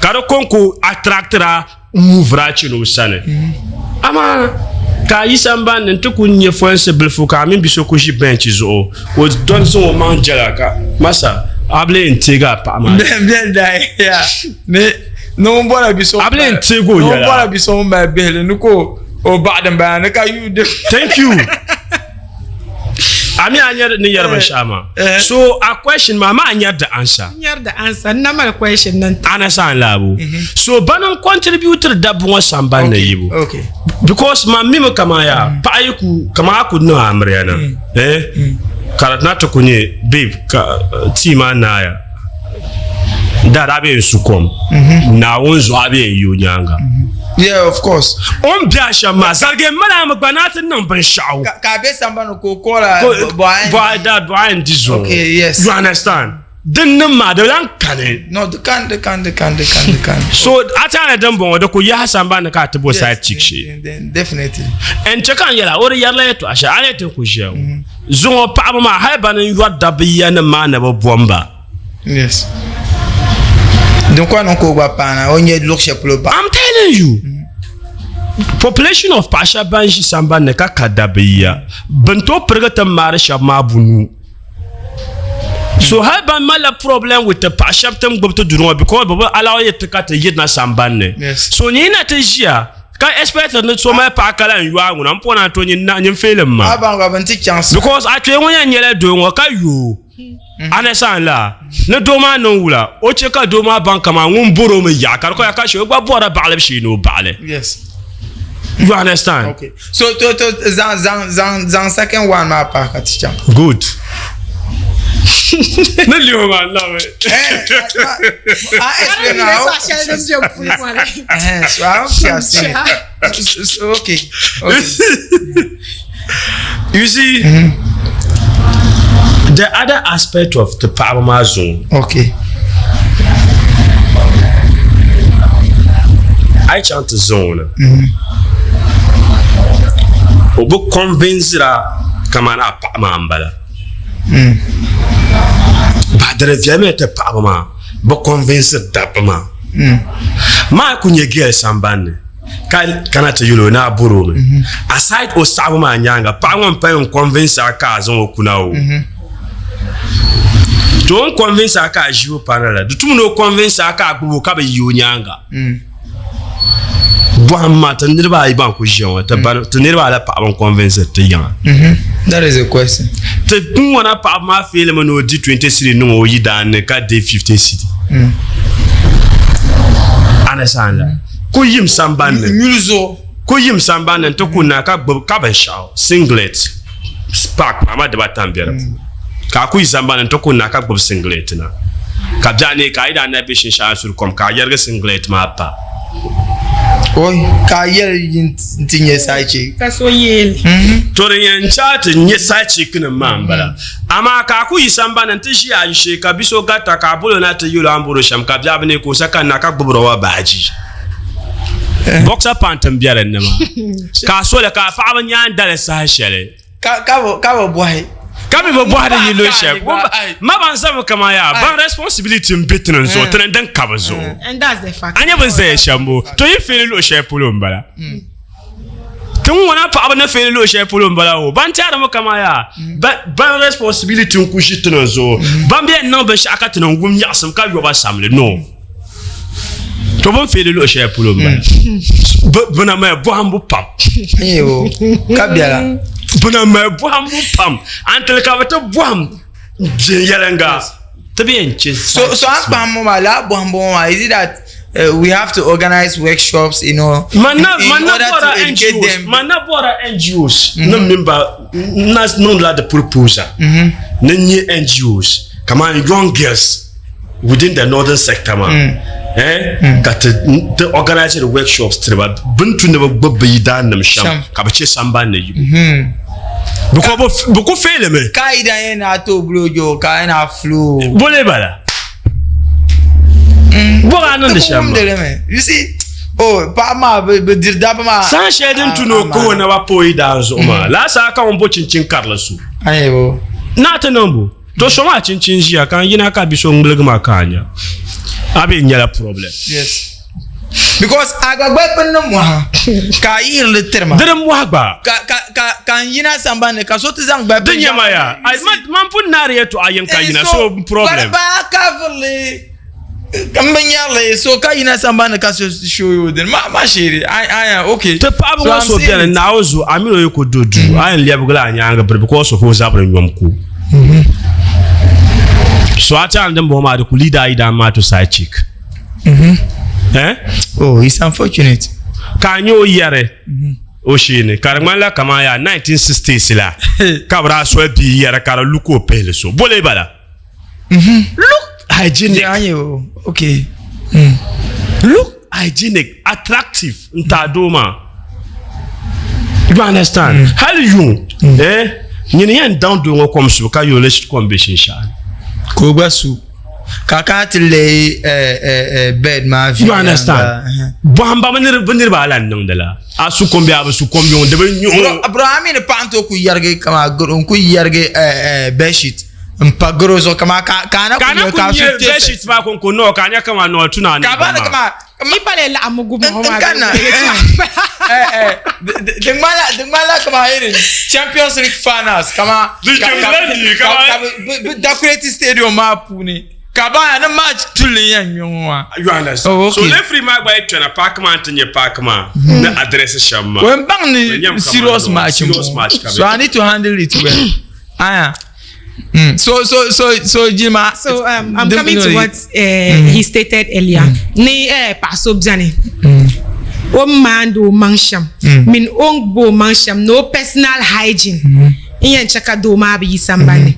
ka di kɔŋko attractira movira chani o sani mhm. amaa ka a yi sambani ni nti ku nyɛ folinsi bilifu ka a mini bi so ku ʒi bench zuɣu ka o dɔni zaŋ o maŋ jɛla ka masa a bi lee n teegi a paɣa maa. Bɛn daa ya ni ni ŋun bɔra bi so. A bi lee n teegi o yɛla. Ni ŋun bɔra bi so ŋun mali bihili ni ka o. O baɣa din bala ni ka yu di. Thank you. A mi a nyari ni yɛri binshɛɣu maa. Eh. So a question maa ma a nyari di answer. N nyari di answer. N na mali question na n-ti. Understand laabu. Mhm. So bani n contribute dabba ŋɔ sambani ni yibu. Okay. Because man mimi kaman yaa mm. paɣa yi ku kaman a ku niŋ amiriya na. Mm. Eh? Mm. Ka di na ti ku nyɛ babe ka tii maa naaya. Dad a bɛ n su kom. Mhm. Naawuni zuɣu a bɛ n yi o nyaanga. Mhm. Yeah, of course. O ni bɛ a shɛm maa zarigi n mali a mi gba naa ti niŋ binshaɣu. Ka a bɛ sambani ka o kɔɔla bɔɣa dad bɔɣa n di zuɣu. Okay, yes. You understand? Din niŋ maa di lan kani. No, di kan, di kan, di kan, di kan, di kan. So a ti ana din bɔŋɔ di ku yahi sambani ka a ti bo side chick shee. Definitely. N chɛ ka n yɛla o di yɛrila yɛtɔɣa shɛli a ni ti ku ʒiya ŋɔ. Zuŋɔ paɣaba maa hali bani n yɔri dabba yiya nim maa ni bi bomba. Yes. Din kɔŋ niŋ ka o gba paana o nyɛ luɣ shɛli polo baɣa. I'm telling you. Population of paɣa shɛba ban ʒi sambani ni ka ka dabba yiya bini tooi pirigi ti maari shɛba maa bunuu. So hali ban malila problem with ti paɣa shɛba ti ni gbubi ti duri ŋɔ because bi bi allow ti ka ti yirina sambani ni. So ni yi na ti ʒiya Ka expect ni so mali paɣa ka lan yo a ŋuna m-pɔna a to nyin na nyin feelim ma. A baŋ ka bɛ ni ti chaŋ sa. Because a kpee ŋɔ yɛn nyɛla doo ŋɔ ka yo understand la ni doo maa niŋ wula o che ka doo maa baŋ kaman ŋun bɔri o mi yaɣa ka di kɔya ka shee o gba bɔrila baɣilibu shee ni o baɣili. Yes. You understand? Okay. So to to zaŋ zaŋ zaŋ zaŋ second one maa pahi ka ti chaŋ. Good. Ni liho maa love it. Eh, I explain now. So I hope you have seen it. So, okay. Okay. You see, the other aspect of the paɣaba maa zuŋ. Okay. A yi chaŋ ti zaŋ o na, o bi convince-ra kamani a paɣa maa m-bala. Ba di di viɛlimi ti paɣaba maa bi convince dabba maa. Maa ku nyɛ girl sambani ni ka kana ti yuli o ni a bori o mi. Aside o saɣibu maa nyaaŋa, paɣa ŋɔ m-paya n-convince a ka a zaŋ o kuna o. To o ni convince a ka a ʒi o pana la, di tum ni o convince a ka a gbubi o ka bi yi o nyaaŋa. Bɔhim ma ti niriba ayi ban ku ʒiya ŋɔ, ti niriba ala paɣaba n-convince ti yiŋa. That is a question. Ti ŋɔna paɣaba maa feelimi ni o di 20 cedi niŋ o yidaan ni ka deei 50 cedi. Understand la? Ku yim sambani ni. Nyuli zuɣu. Ku yim sambani ni nti ku na ka gbubi ka binshɛɣu singlet pack maa ma dibata m-be di puuni. Ka a ku yi sambani ni nti ku na ka gbubi singlet na. Ka biɛɣu neei ka a yi daa na be shinshaɣu suri kom ka a yɛrigi singlet maa pa. Oi, ka a yɛli yi nti nyɛ side chick. Ka so yeeli. To din yɛn chɛ a ti nyɛ side chick nim maa m-bala. Amaa ka a ku yi sambani nti ʒi a shee ka bi so garita ka a bol o na ti yɛl o a ni bɔr o shɛm ka biɛɣu bi neei ka o sa kanna ka gbubi rɔba baaji. Boxer pant m-be din ni maa. Ka a soli ka a paɣaba nyaandali saha shɛli. Ka ka bi ka bi bɔhi. Ka mi bi bɔhi di yi luɣi shɛli. Ma ban zami kaman yaa ban responsibility m be tini zuɣu tini din ka bi zuɣu. And that's the fact. A nya bin zaya shɛm bo to yi feeli luɣi shɛli polo m bala. Ti ŋuna paɣaba ni feeli luɣi shɛli polo m bala o ban tɛhirimi kaman yaa ban responsibility n ku ʒi tini zuɣu ban bɛ yɛn niŋ binshɛɣu ka ti niŋ wum nyaɣisim ka yoba samli no. To bin feeli luɣi shɛli polo n bala bina mali bɔhimbu pam ka biɛla bina mali bɔhimbu pam until ka bi ti bɔhim viɛnyɛlinga ti bi yɛn chɛ so so an kpahimbu maa lala bɔhimbu ŋɔ maa is it that we have to organize workshops you know in, in order to educate them man na bɔra NGOs ni mini ba na niŋdila the proposal ni nyɛ NGOs kamani young girls within the northern sector maa ka ti ti organize the workshops tiri ba bini tu ni bi gbubi bi yidaannim shɛm ka bi chɛ sambani ni yibu because bi ku faili mi ka yidan yɛn na to bulo jo ka yɛn na flow bole bala bɔga a niŋdi shɛm maa you see oh paɣa maa bi diri dabba maa saha shɛli din tu ni o ka o naba pa o yidaan zuɣu maa laa saha ka ŋun bo chinchin karili so naa ti niŋ bo To so maa chinchin ʒiya ka n yina ka bi so ŋmiligi ma ka a nya a bɛ nyɛla problem. Yes. Because a gba gba pini ni mɔha ka a yihiri li tiri ma. Di di mɔhi gba. Ka ka ka ka n yina sambani ni ka so ti zaŋ gba Di nyɛma ya. Ai ma man pun naari yɛtɔɣa yin ka yina so problem. Ba ka vurili. N bi nyari li so ka yina sambani ka so show you din ma ma sheeri aya okay. Ti paɣaba ŋɔ so beni Naawuni zuɣu a mini o yi ku do duu a yɛn lɛbigila a nyaanga biri because of o zabiri nyom ku so a time din bɔŋɔ maa di ku lead a yidan maa to side chick. Eh? Oh, it's unfortunate. Ka a nyɛ o yɛri o sheeni ka di ŋmanila kaman yaa 1960s la ka bi daa soli bia yɛri ka di lu ka o pihili so bole bala. Look hygienic. Yeah, ayo. Okay. Look hygienic, attractive n ta doo maa. You understand? Hali yuŋ, eh, nyini yɛn daŋ doo ŋɔ kom subu ka yuli shit kom be shinshaɣu ni. Ka o gba su. Ka kana ti lay bed maa You understand? Bɔhimba bi niriba ala n niŋdi la. A su kom bee a bi su kom yuŋ di bi nyuɣu. Bro, a mi ni paɣa n tooi ku yɛrigi kaman garo n ku yɛrigi bed sheet. n pa garo zuɣu kaman ka ka a na ku nyɛ ka a nyɛ bed sheet maa konko nɔɔ ka a nya kaman nɔɔ tuna ni ka ba ni kaman mi pa le laɣimmi gu n kanna di ŋmanila di ŋmanila kaman irin Champions League finals kaman ka bi decorate stadium maa puuni ka ba ni match tulli yɛn ŋmɛ ŋɔ maa. You understand? Oh, okay. So referee maa gba yi kpɛna paaki maa n-ti nyɛ paaki maa ni address shɛm maa. N baŋ ni serious match so I need to handle it well. Aya. So so so so Jima. So I'm coming to what he stated earlier. Ni paɣa so bɛni o maandi o maŋ shɛm mini o ni gbubi o maŋ shɛm ni o personal hygiene n yɛn chɛ ka doo maa bi yi sambani ni.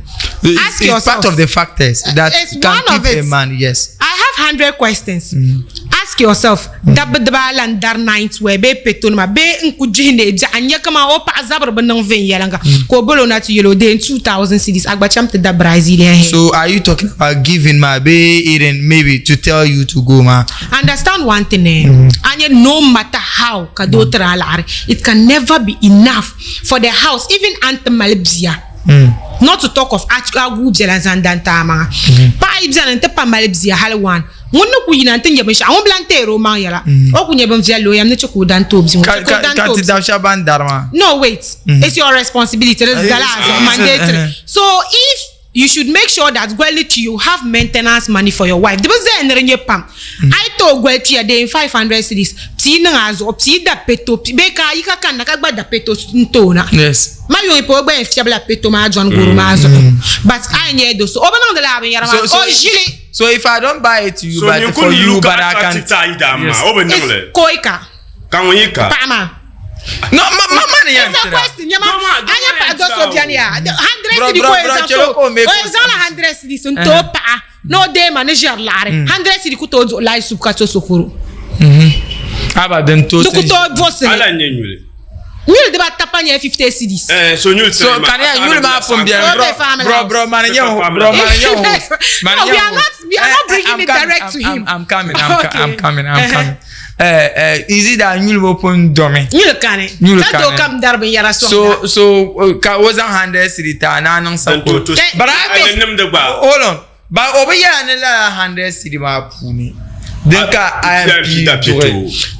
Ask yourself. It's part of the factors that can keep a man, yes. I have 100 questions. Ask yourself, dabba dibaa la n-dari night wear bee petonima bee n-ku dihi neei biɛɣu n-nya kaman o paɣa zabiri bi niŋ viɛnyɛliŋga ka o bol o na ti yɛl o deei 2000 cedis a gba cham ti da Brazilian hair. So are you talking about giving maa bee irin maybe to tell you to go maa? Understand one thing eh, a nya no matter how ka doo tiri a laɣiri it can never be enough for the house even a ni ti mali bia not to talk of a guui biɛla n-zaŋ da n-ti a maŋa. Paɣa yi beni nti pa mali bia hali one Ŋun ni ku yina nti nya binshɛɣu, ŋun bi lan teeri o maŋ yɛla. O ku nya bin viɛlli o yɛm ni chɛ ka o dan ti o bia ŋɔ, chɛ ka o dan ti o bia. Ka ti dab shɛba ban dari maa. No, wait. It's your responsibility. Di zala a zuɣu, mandatory. So if you should make sure that goli ni you have maintenance money for your wife. Di bi zaya ni di nyɛ pam. A yi ti o goli tuya deei 500 cedis, pii niŋ a zuɣu, pii da peto, bee ka a yi ka kanna ka gba da peto n-ti o na. Yes. Ma yuŋi pa o gba yɛn fiɛbila peto maa John goro maa zuɣu. But a yi nyɛ do so, o bi niŋdi lala binyɛra maa, o ʒili. So if I don't buy it to you, so but for you, but I can. Yes. O bi niŋ li. Koi ka. Ka ŋun yi ka. Paɣa maa. No, ma ma ma ni yan tira. It's a question. Nyama, a nyɛ paɣa do so biɛni ya. 100 cedi ko yɛn zaŋ to. O yɛn zaŋla 100 cedis n to paɣa. Ni o deei ma ni ʒɛri laɣiri. 100 cedi ku tooi duɣi light soup ka to sokoro. Aba din to. Di ku tooi buɣisili. Ala n-nyɛ nyuli. Nyuli dibata pa nyɛla 50 cedis. Eh, so nyuli so ka ni nyuli maa pun biɛni bro bro bro mani nyɛ bro mani nyɛ host mani nyɛ we are not we are not bringing it direct to him. I'm coming I'm okay. I'm coming I'm coming. Eh eh is it that nyuli bo pun domi? Nyuli kani. Nyuli kani. Ka doo kam dari binyɛra sɔŋda. So so ka o zaŋ 100 cedi ta na niŋ sako. But I mean hold on. Ba o bi yɛla ni lala 100 cedi maa puuni din ka IMP duɣi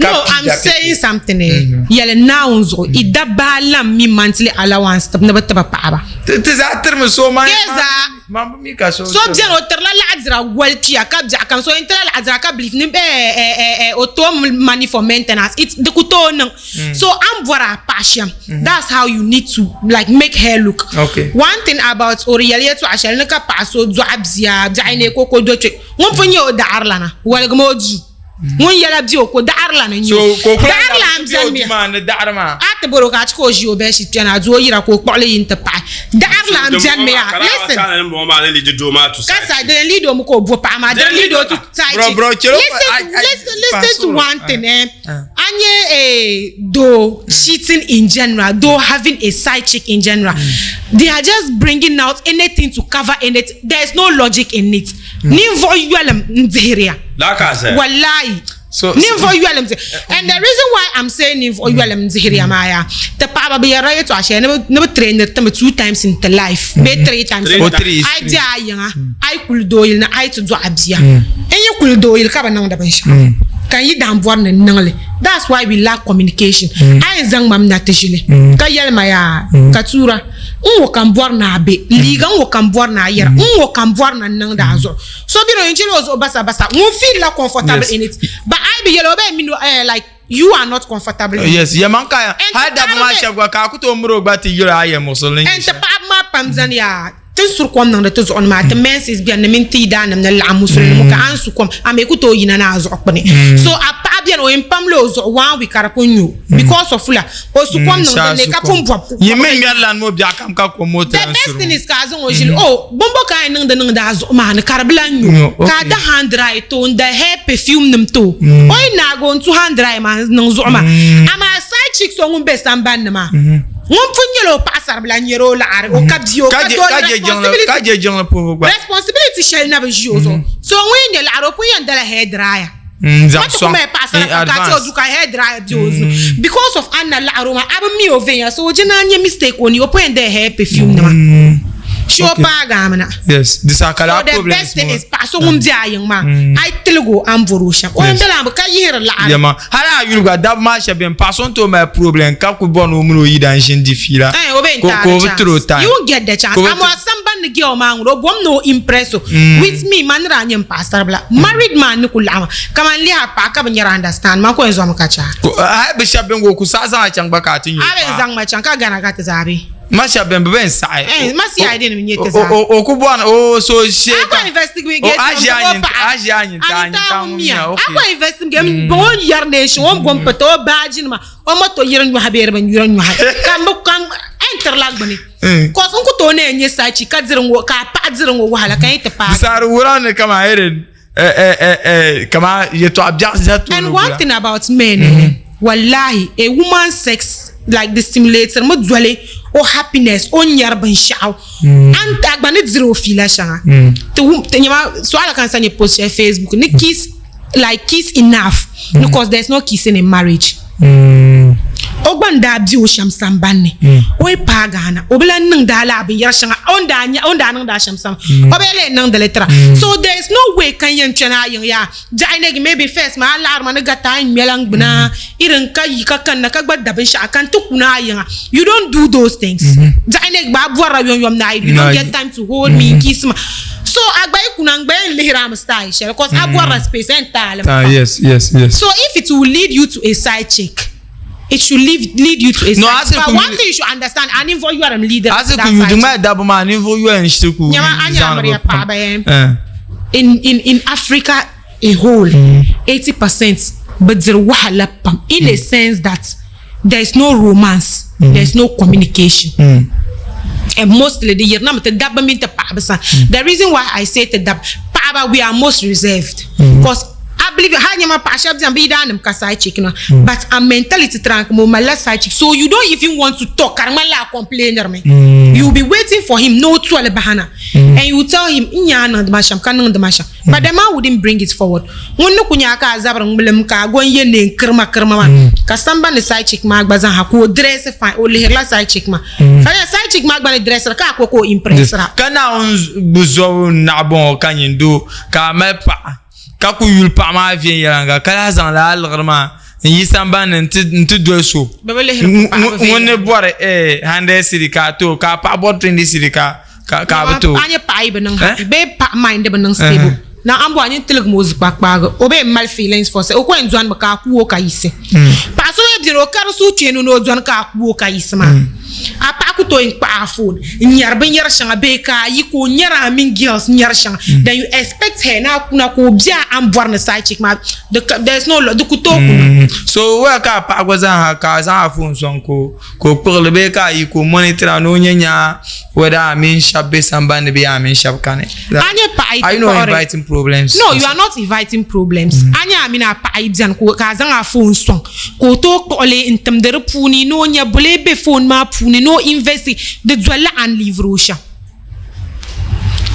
ka No, I'm saying something eh. Yɛli Naawuni zuɣu i dabba alam mi monthly allowance tib ni bi tibi paɣaba. Ti zaa tirimi so man Ke zaa. Man bi mi ka so So beni o tirila laɣidira goli pia ka biɛɣu kam so yɛn tila laɣidira ka believe ni eh eh eh eh o tooi money for maintenance it di ku tooi niŋ. So a ni bɔri a paɣa shɛm that's how you need to like make her look. Okay. One thing about o di yɛli yɛltɔɣa shɛli ni ka paɣa so dɔɣi bia biɛɣu ne ka o ko do kpe ŋun pun nyɛ o daɣiri lana waligimi o duu ŋun yɛla bɛ o ko daɣiri lana n-nyɛ o So ka o kuli daɣiri lan bɛ o beni mi duu maa ni daɣiri maa. A ti bɔri o ka a chɛ ka o ʒi o bedsheet kpɛna a du o yira ka o kpuɣili yi nti paɣi daɣiri lan beni mi ya listen ka sa di yɛn lead o mi ka o bo paɣa maa di lead o to side Bro, chick bro, chelo listen I, I, listen listen to Pastor, one thing eh A nyɛ eh, though cheating in general, though having a side chick in general, they are just bringing out anything to cover anything. There is no logic in it. Ninvuɣu yolim n-dihiri ya. Wallahi. So, Ninvuɣu yolim di. And the reason why I'm saying ninvuɣu yolim n-dihiri ya maa yaa, ti paɣaba bi yɛrila yɛltɔɣa shɛli ni bi trainiri ti mi 2 times in ti life bee 3 times. Oh, three is A yi three. di a yiŋa, a yi kuli dooyili ni a yi ti dɔɣi bia. N yi kuli dooyili ka bi niŋdi binshɛɣu. Ka n yi daa bɔri ni n niŋ li. That's why we lack communication. A yɛn zaŋ ma mi na ti ʒili ka yɛli ma yaa ka tuura n ŋɔ ka n bɔri ni a be, liiga n ŋɔ ka n bɔri ni a yɛra, n ŋɔ ka n bɔri ni n niŋdi a zuɣu. So bɛ ni o yɛn chɛla o zuɣu basa basa ŋun feel la comfortable in it but a yi bi yɛli o bee mini o eh like you are not comfortable in it. Yes, yɛmaŋ ka hali dabba maa shɛba gba ka a ku tooi miri o gba ti yɛl o a yɛlimuɣisirili ni nyɛ shɛm. N ti paɣaba maa pam zani yaa Ti ni suri kom niŋdi ti zuɣu ni maa, ti menses beni ni mini ti yidaannim ni laɣim musulinima ka a ni su kom, a mi ku tooi yina ni a zuɣu kpini. So a paɣa beni o yɛn pamla o zuɣu one week ka di pun nyo because of la o su kom niŋ din ni ka pun bɔbi ku Yi mi ŋmɛri lan ŋɔ biɛɣu kam ka kom o ti The lan best suri thing ŋɔ. is ka a zaŋ o ʒili oh bimbo ka a yɛn niŋdi niŋdi a zuɣu maa ni ka di bi lan nyo ka a da hand dry ti o n-da hair perfume nim ti o o yi naagi o n-tu hand dry maa n-niŋ zuɣu maa amaa side chick so ŋun be sambani ni maa Ŋun pun nyɛla o paɣasaribila n-nyɛri o laɣiri, o ka bia, o ka doo ni responsibility. Ka je jiŋli puhibu gba. Responsibility shɛli na bi ʒi o zuɣu. So ŋun yɛn nyɛ laɣiri o pun yɛn dala hair dryer. N-zaŋ Ka ti sɔŋ ku mali paɣasara in pam ka a ti o advance. du ka hair dryer be o zuɣu. Because of a ni na laɣiri o maa, a bi mi o viɛnyɛla so o je naan nyɛ mistake o ni o pun yɛn dala hair perfume nima. Shi o paagi a mi na. Yes, di saha ka So lala the problems best thing ŋɔ. is paɣa so ŋun be a yiŋ maa, a yi tiligi o a ni bɔri o shɛm. O yɛn dala a mi ka yihiri laɣiri. Yɛma, hali a yuli gba dabba maa shɛba beni paɣa so ni tooi mali problem ka kuli bɔri ni o mini o yidana ʒini di fiila Eh, o bɛ ka n ka o bi taari tiri o chance. time. You won't get the chance. Ka o bi Amaa tiri- samban ni girl maa ŋuni o bom ni o impress o. With me, man ni daa nyɛ n paɣasaribila. Married man ni ku laɣima. Kaman lihi a paɣa ka bi nyɛri understand man ko yɛn zɔmi ka chɛ a. Ko- hali bi shɛba beni ka o ku saɣi zaŋ a chaŋ gba ka a ti nya o A bɛ paɣa. zaŋ ma chaŋ ka Ghana ka ti zaa be. Ma shɛba beni bɛ bɛn saɣi. Eh, ma CID nim nyɛ ti zaa. O ku bɔri ni o so shee ka. Akwa investigate O a ʒi a nyin a ʒi a nyin ta a nyin ta ŋun miya okay. Akwa investigate mm. o yɛri nation o bom pata o baaji nima o moto yiri nyɔhi bee di bin yiri nyɔhi ka n bi ka n tirila gbuni. Cause n ku tooi na yɛn nyɛ saachi ka diri ŋɔ ka a paɣa diri ŋɔ wahala ka n yi ti paagi. Di saha wura ni kaman irin kaman yɛtɔɣa biɛɣu za tooni And one thing about men eh, wallahi a woman's sex like the stimulator mi doli o happiness o ni nyari binshaɣu an a gba ni diri o fiila shɛŋa ti wum ti nyɛma suɣala ka n sa nyɛ post shɛli Facebook ni kiss like kiss enough because there's no kissing in marriage. O gba n-daa be o shɛm sambani ni, o yi paagi a na, o bi lan niŋdi a lala binyɛr shɛŋa o ni daa nya, o ni daa niŋdi a shɛm sani, o bi lee niŋdi li tira. So there is no way ka n yɛn kpɛna a yiŋ yaa biɛɣu negi maybe first maa a laɣiri ma ni garita a ni ŋmɛla n-gbuna irin ka yi ka kanna ka gba da binshɛɣu ka n ti kuna a yiŋa. You don't do those things. Biɛɣu negi gba a bɔrila yomyom ni a yi, you don't get time to hold me, n-kiss ma. So a gba yi kuna n gba yɛn lihiri a mi style shɛli cause a bɔrila space yɛn taali mi pam. Yes, yes, yes. So if it will lead you to a side chick, it should lead, lead you to a No, side as chick. But ku one thing you should understand, a ninvuɣ yɔrim leadiri As that ku yu side di chick. ŋmali dabba maa ninvuɣ yɔrim n-shiri ku Nyama, a nyɛla zaŋdi miriya bi pam. paɣaba yɛn. Eh. In Africa a whole, 80% bi diri wahala pam in a sense that there is no romance, there is no communication. And mostly di yirina mi ti dabba mini ti paɣaba sani. The reason why I say ti dabba, paɣaba we are most reserved because I believe hali nyɛ ma paɣa shɛba beni bɛ yidaanim ka side chick na but a mentality trying ka o malila side chick so you don't even want to talk ka di ŋmanila a complainiri mi. You will be waiting for him ni o toli bahana and you will tell him n nya a niŋdi ma shɛm ka niŋdi ma shɛm. But the man wouldn't bring it forward. Ŋun ni ku nya ka a zabiri ŋmilim ka a go n-ye neen kirima kirima maa, ka sambani side chick maa gba zaaha ka o dress fine, o lihirila side chick maa. Ka nya side chick maa gba ni dressira ka a ko ka o impressira. Ka Naawuni bi zɔbu naɣibɔŋɔ ka nyin doo ka a mali paɣa ka ku yuli paɣa maa viɛnyɛliŋga ka lahi zaŋ lala liɣiri maa n-yi sambani ni nti doli so Bɛ bi lihiri paɣaba ŋun ni viɛnyɛliŋga. bɔri 100 cedi ka a ti o ka a paɣa bɔri 20 cedi ka ka ka bi tooi A nyɛ paɣa yi bi niŋ happy bee paɣa mind bi niŋ stable na an bɔri a nini tiligi mi o zikpakpaaga o bee mali feelings for o ko yɛn dɔni mi ka a ku o ka yiɣisi paɣa so bee beni o kari suhukpeeni ni o dɔni ka a ku o ka yiɣisi maa a paɣa ku tooi n-kpahi a phone n-nyari binyɛri shɛŋa bee ka a yi ka o nyari a mini girls nyari shɛŋa then you expect her ni a kuna ka o be a an bɔri ni side chick maa there is no di ku tooi kuna. So waya ka a paɣa gba zaa ha ka a zaŋ a phone sɔŋ ka o ka o kpuɣili bee ka a yi ka o monitor a ni o nya nya whether a mini shɛba be sambani ni bee a mini shɛba kani. A nyɛ paɣa yi Are ti you not kpuɣiri. inviting problems? No, you are not inviting problems. A nyɛ a mini a paɣa yi beni ka a zaŋ a phone sɔŋ ka o tooi kpuɣili n-timdi di puuni ni o nya bole be phone maa puuni ni o investi di dolila a ni leaviri o shɛm.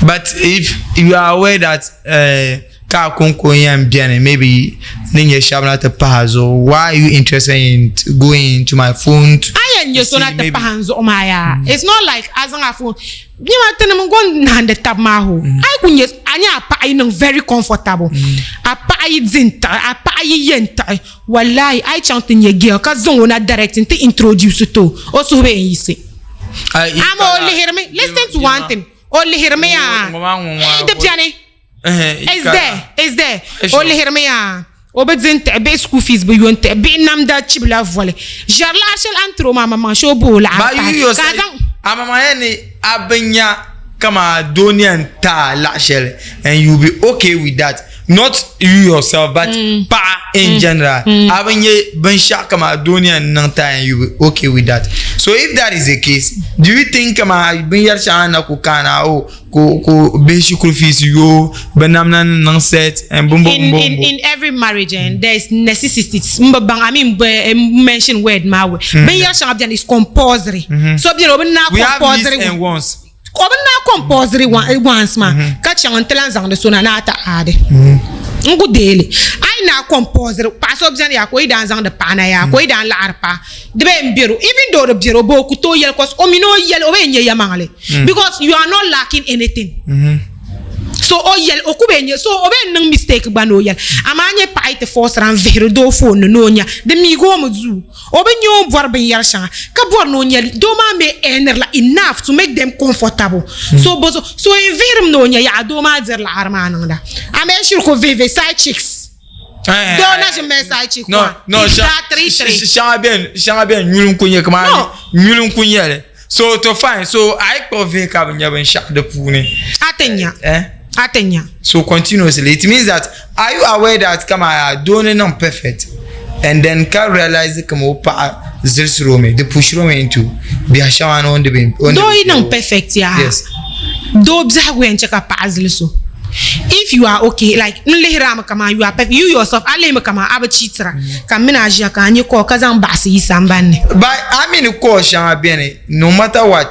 But if you are aware that uh, ka a konko yɛn beni maybe ni nyɛ shɛba na ti pahi a zuɣu why are you interested in going to my phone to A yɛn nyɛ so na ti pahi n zuɣu maa yaa it's not like a zaŋ a phone nyɛma tinim n go nahandi tab maa ho a yi ku nyɛ a nyɛ a paɣa yi niŋ very comfortable a paɣa yi di n tiɣi a paɣa yi yɛ n tiɣi wallahi a yi chaŋ ti nyɛ girl ka zaŋ o na direct n ti introduce to o suhu bɛ n yiɣisi amaa o lihirimi listen to one thing o lihirimi yaa di biɛni is there is there o lihirimi yaa o bi di n tiɣi bihi school fees bi yo n tiɣi bihi namda chibila voli ʒɛri laɣa shɛli a ni tiri o maa maŋmaŋ shee o bo o laɣari pahi ka a zaŋ a maŋmaŋ yɛli ni a bi nya kama doo ni yɛn taai laɣa shɛli and you be okay with that not you yourself but paɣa in general a bi nya binshaɣu kama doo ni yɛn niŋ taai and you be okay with that so if that is the case do you think kama binyɛri shɛŋa na ku kana o ko ko bihi shikuru fees yo bi namda ni niŋ set and bumbo in bumbo in in every marriage and there is necessity n bi baŋ I mean mention word maa we binyɛri shɛŋa biɛni is compulsory so biɛni o bi naai we have needs compulsory and wants o bi naai compulsory ones maa ka chaŋ n ti lan zaŋdi so na ni a ti aadi n ku deeli a yi naai compulsory paɣa so biɛni yaa ka o yi daan zaŋdi paɣa na yaa ka o yi daan laɣari paɣa di bee n bɛro even though di bɛro but o ku tooi yɛli cause o mi ni o yɛli o bee n nyɛ yɛlimaŋli because you are not lacking anything so o yɛli o ku bee nyɛ so o bee niŋ mistake gba ni o yɛli amaa a nyɛ paɣa yi ti forcera n vihiri doo phone ni ni o nya di miigi o mi duu o bi nya o ni bɔri binyɛri shɛŋa ka bɔri ni o nya doo maa mi earnirila enough to make them comfortable so bozo so n vihirimi ni o nya yaɣa doo maa diri laɣari maa niŋda amaa shiri ku vihi vihi side chicks doo na ʒi mali side chick no no shɛŋa bɛni shɛŋa bɛni nyuli n ku nyɛ kamani nyuli n ku nyɛli so to fine so a yi kpuɣi vihi ka bi nya binshaɣu di puuni a ti nya a ti nya so continuously it means that are you aware that kama doo ni niŋ perfect and then ka realize kama o paɣa zilisiri o mi di pushiri o mi into biɛhi shɛŋa ni o ni bi doo yi niŋ perfect yaa yes doo biɛhigu yɛn chɛ ka paɣa zilisi o if you are okay like n lihiri a mi kaman you are perfect you yourself a lihimi kaman a bi cheatira ka m mini a ʒiya ka a nya call ka zaŋ baɣisi yi sambani ni. But a mi ni call shɛŋa beni no matter what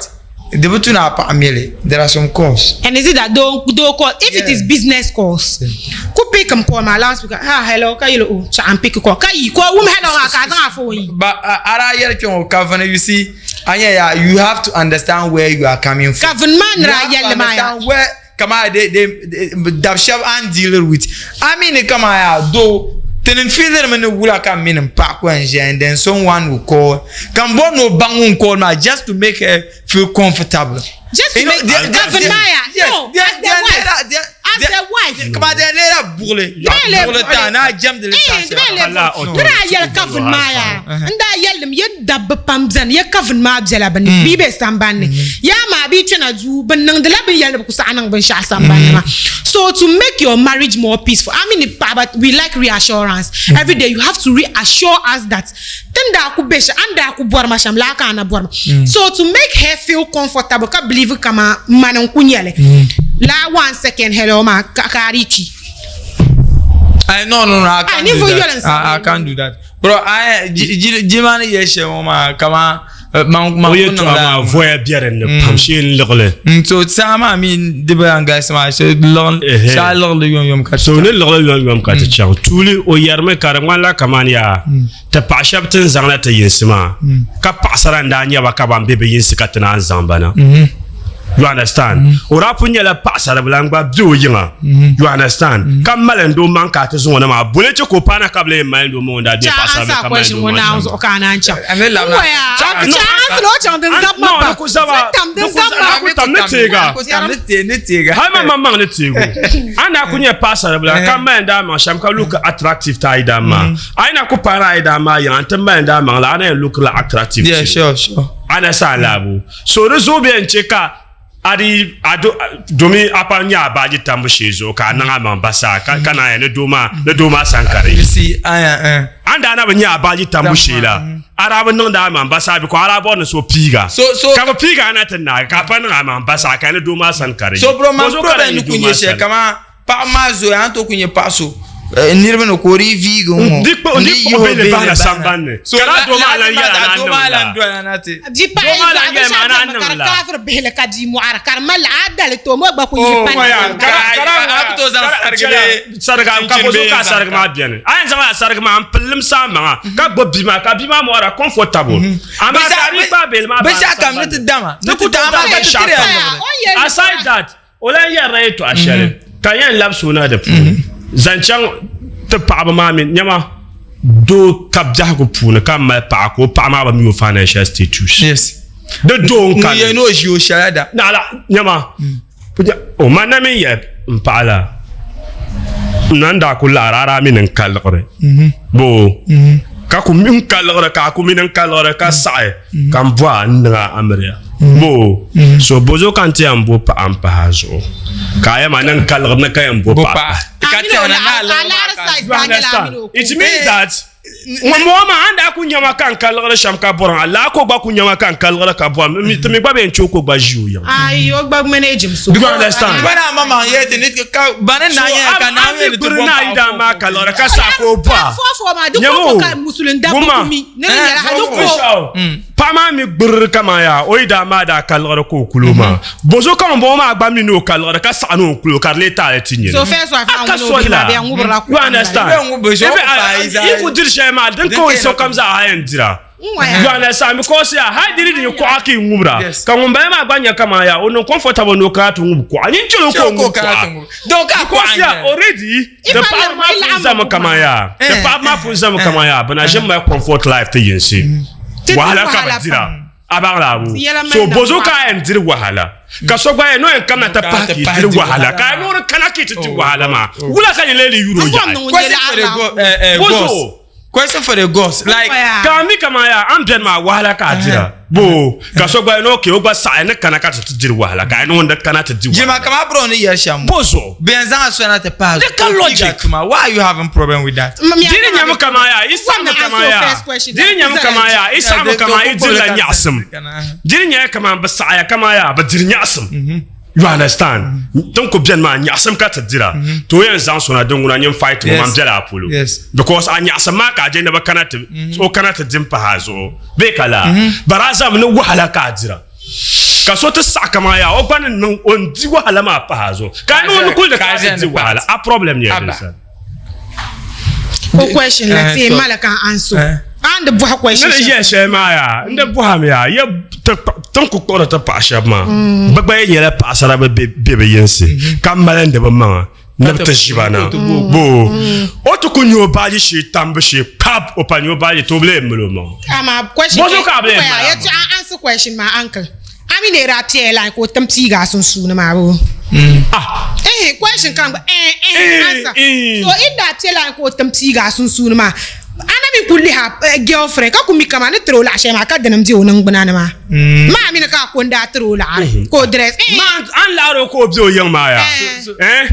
di bi tu ni a paɣa mi li there are some calls. And is it that doo doo call if it is business calls ku pick m call maa loudspeaker ha hello ka yeli o chaɣa n pick call ka yi ka o wum hello maa ka a zaŋ a phone yi. But a daa yɛli kpɛŋɔ ka vini you see a nya yaa you have to understand where you are coming from. Ka vini maa ni daa yɛlli maa yaa. Kamaa de de dab shɛba a ni dealir with a mi ni kamaa yaa doo ti ni feelir mi ni wula ka m mini m paɣa ku yɛn ʒiya and then someone will call ka m bɔri ni o baŋ ŋun call maa just to make her feel comfortable. Just to make Gavin Maya no as the wife as the wife. Kamaa di yɛn leela buɣili buɣili taa ni a jɛmdi li saha shɛli. Di daa yɛli Gavin Maya n daa yɛli mi ya dabba pam beni ya Gavin maa bela bɛ ni bɛ yi be sambani ni yaa maa bɛ yi kpɛna duu bɛ niŋdila bɛ ni yɛli ni bɛ ku saɣi niŋ binshɛɣu sambani ni maa so to make your marriage more peaceful a mi ni paɣaba we like reassurance every day you have to reassure us that ti ni daa ku be shɛm a ni daa ku bɔri ma shɛm laa ka a na bɔri ma so to make her feel comfortable ka believe kaman mani n ku nyɛli laa one second hello maa ka a di kpi. I no no no I can't do that. I can't do that. Bro, I jima ni yɛ shɛli ŋɔ maa kaman man man o yɛltɔɣa maa voya bɛ din ni pam shee n liɣili so saha maa mi di bi lan galisi maa shee liɣili shee liɣili yomyom ka so ni liɣili yomyom ka ti chaŋ tuuli o yɛrimi ka di ŋmanila kaman yaa ti paɣa shɛba ti ni zaŋla ti yinsi maa ka paɣasara n daa nyɛba ka ban bɛ bi yinsi ka ti naan zaŋ ba na You understand? Mm-hmm. O daa pun nyɛla paɣasaribila n gba be o yiŋa. Mm-hmm. You understand? Mm-hmm. Ka malindi o maŋ ka a ti zaŋ o na maa. Bole chɛ ka o paana ka bi lee malindi o maŋ o daa be paɣasaribila ka malindi o maŋ zuɣu ka a naan chaŋ. Tam ni teega. Hali ma maŋ maŋ ni teegu. A na ku nyɛ paɣasaribila ka malindi a maŋ shɛm ka look attractive ti a yidana maa. A yi na ku paana a yidana maa yiŋa n ti malindi a maŋ la a na yɛn look la attractive. Yeah, sure, sure. A na sa laabu. So di zuɣu bɛ yɛn chɛ ka a di a do domi a pa nyɛ a baaji tambu shee zuɣu ka a niŋ a maŋ basaa ka ka naan ni doo maa ni doo maa sani ka di yi. Si aya eh. A ni daa na bi nyɛ a baaji tambu shee la a daa bi niŋdi a maŋ basaa because a daa bɔri ni so piiga So so ka bi piiga a na ti naagi ka a pa niŋ a maŋ basaa ka ni doo maa sani ka di yi. So bro man Bɔzuɣu ka problem di yi ni ku doo nyɛ maa shɛli sani. kaman paɣa maa zooya a ni tooi ku nyɛ paɣa so eh, niriba ni ka o dii viigi ŋɔ Di kpuɣi- di n-dii kpuɣi yihi o bɛ ni bee bahina ni bahina. sambani ni. So Ka laa doo maa la- lan la- yɛla la- ni a doo maa niŋ lan la. doya na ti Di paɣa Doo maa lan zaɣ yɛli maa ni a binshɛɣu niŋ ka di la. kaafiri bihili ka bia mɔɣiri ka di mali a dali to o mi gba ku yihi Oh, pani my sambani. God. a ku tooi zaŋ sarigi bee sariga ka chinchini bo bee zuɣu ka n-zaŋ sarigi maa beni a yɛn zaŋla sarigi maa n pili limsi a maŋa ka gbubi bia maa ka bia maa mɔra comfortable amaa ka a ni gbaai beli maa Binshɛɣu kam ni ti dama ni ti dama amaa ka ti tiri ya liɣiri. Aside that, o lahi yɛrila yɛltɔɣa shɛli ka n yɛn labisi o na di puuni zaŋ chaŋ ti paɣaba maa mini nyama doo ka biɛhigu puuni ka mali paɣa ka o paɣa maa bi mi o financial status. Yes. Di doo n Ŋun kani. yɛn ni o ʒi o shɛla da. Naɣila nyama o ma na mi yɛ n paɣa la n na daa ku laɣiri a daa mi ni n ka liɣiri boo ka ku mi n ka liɣiri ka a ku mi ni n ka liɣiri ka saɣi ka n bɔha n niŋ a amiliya boo so bozo ka n ti yɛn bo paɣa n pahi a zuɣu ka a yɛma ni n ka liɣiri ni ka yɛn bo paɣa pahi. Ka tɛha na ni a liɣiri maa ka. You understand? It means that ŋun bɔŋɔ maa a ni daa ku nyama ka n ka liɣiri shɛm ka bɔri maa laa ka o gba ku nyama ka n ka liɣiri ka bɔri mi ti mi gba bɛ yɛn chɛ o ka o gba ʒi o yiŋa. Ayi o gba manage so. Do you understand? Bana ma maŋ yɛ ti ni ka bani na nyɛ ka naa mi ni ti bɔ na yi daa maa ka liɣiri ka saɣi ka o bɔha. Fɔfɔ maa di Nyama ko o ka musulin dabba Wumma. ku mi ni di nyɛla a di ko. Paɣa maa mi gbiriri kaman yaa o yi daa maa daa ka liɣiri ka o kuli o maa. Bozo ka ŋun bɔŋɔ maa gba mi ni o ka liɣiri ka saɣi ni o kuli o ka di lee taali ti nyini. So first wife A maa ka ŋuni o soli bihi maa la. bɛ yan ŋubirila You understand? Bɛ ŋubi shɛli Ebe o ku paai zaa. yi ku diri shɛli maa din ka o sokam zaa a yɛn dira. N-waya. You understand? Because yaa hali di di kuɣa ka yi ŋubira. Yes. Ka ŋun bala maa gba nya kaman yaa o niŋ comfortable ni o kana ti ŋubi kuɣa. Nyin chɛli o ka o ŋubi kuɣa. Doo ka kuɣa Because yaa n-nyɛ. already If the I paɣaba love maa my pun lamb, zami kaman yaa the Eh, paɣaba maa pun zami kaman yaa bɛ na ʒini mali comfort life ti yinsi. Ti diri Wahala ka bɛ wahala dira. pam. A baŋ la abu. Yɛla mali So na bozo paɣa. ka a yɛn diri wahala. Ka so gba yɛn no yɛn kamina ti pahi ka yi diri wahala. Ka a yɛn noori kana ka yi ti di wahala maa. Wula ka nyɛ lee di yuri o N bɔri yaɣi. ni ŋun Question yɛla for the a go, eh, eh, Bozo. gods. Question for the gods. Like, Waya. Ka a mi kaman yaa an beni maa wahala ka a dira. Bo ka so gba yɛn no okay o gba saɣi ni kana ka ti ti diri wahala. Ka a yɛn ni ŋun di kana ti di Jima wahala. kama bro ni yɛli shɛm. Bozo. Bɛ yɛn zaŋ a sɔna ti pahi Di ka logic. Tuma. Why are you having problem with that? Di ni nyɛmi kaman yaa yi saɣimi kaman yaa di ni nyɛmi kaman yaa yi saɣimi kaman yi dirila nyaɣisim. Di ni nyɛla kaman bɛ saɣiya kaman yaa bɛ diri nyaɣisim. You understand? Tin ku beni maa nyaɣisim ka ti dira. To o yɛn zaŋ sona din ŋuna nyin fight ŋɔ man bela a polo. Because a nyaɣisim maa ka a je ni bɛ kana ti o kana ti di m-pahi a zuɣu bee ka laa. But a zaŋmi ni wahala ka a dira. Ka so ti saɣi kaman yaa o gba ni niŋ o ni di wahala maa pahi a zuɣu. Ka a niŋ o ni kuli di ka a ti di wahala. A problem nyɛla din sani. O question la ti mali ka n answer. A ni di bɔhi question N ni yɛli shɛli maa yaa, n di bɔhimi yaa, ya ti ni ku kpuɣiri ti paɣa shɛba maa, bɛ gba yi nyɛla paɣasara bɛ be bɛ yinsi ka malindi bɛ maŋa ni bɛ ti ʒi ba na. Boo, o ti ku nya o baaji shee tambu shee pap, o pa nya o baaji ti o bi lee mali o maŋa. Amaa question Bɔzuɣu ka a bi lee mali a maŋa? Yɛltɔɣa answer question maa uncle. A mi ni daa piɛla line ka o tim piigi a sunsuuni maa boo? Ah! Eh, question kam gba eh eh answer. So in daa piɛ line ka o tim piigi a sunsuuni maa, a na mi ku lihi a girlfriend ka ku mi kaman ni tiri o laɣ shɛli maa ka dini m-be o niŋgbuna ni maa. Maa mi ni ka a ko n-daa tiri o laɣiri ka o dress eh. Maa a ni laɣiri o ka o be o yiŋ maa yaa? Eh?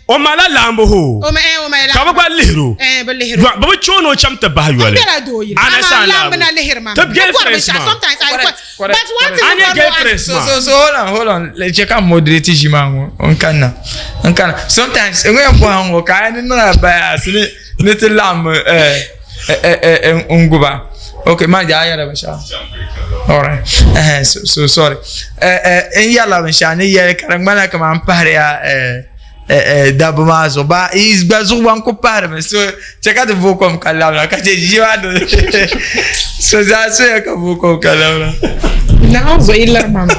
O malila laambu hoo. O ma eh o malila Ka bɛ gba lihiri o. Eh bɛ lihiri o. Bɛ bi che o ni o chaŋ ti bahi yoli. N bela doo yili. A na Amaa sa laambu laambu. na lihiri ma. Ti Bɛ bɔri girlfriends binshɛɣu maa. sometimes I Correct, but correct, one thing A nyɛ bɛ bɔri girlfriends So, maa. so, so, hold on, hold on. Le che ka moderate ʒi maa ŋɔ. N kanna. N kanna. Sometimes, n yɛn bɔhi ŋɔ ka a ni niŋ a bias ni ni ti laɣim eh, eh, eh, eh, n guba. Okay, man, a yɛla binshɛɣu. Alright. Eh, so, so sorry. Eh, eh, n yɛrila binshɛɣu ni yɛli ka di ŋmanila kaman n pahiriya eh, dabba maa zuɣu ba yi gba zuɣu gba n ku pahirimi so chɛ ka ti vooi kom ka labina ka chɛ ʒii maa ni so zaa soya ka vooi kom ka labina Naawuni zuɣu yi liri ma mi.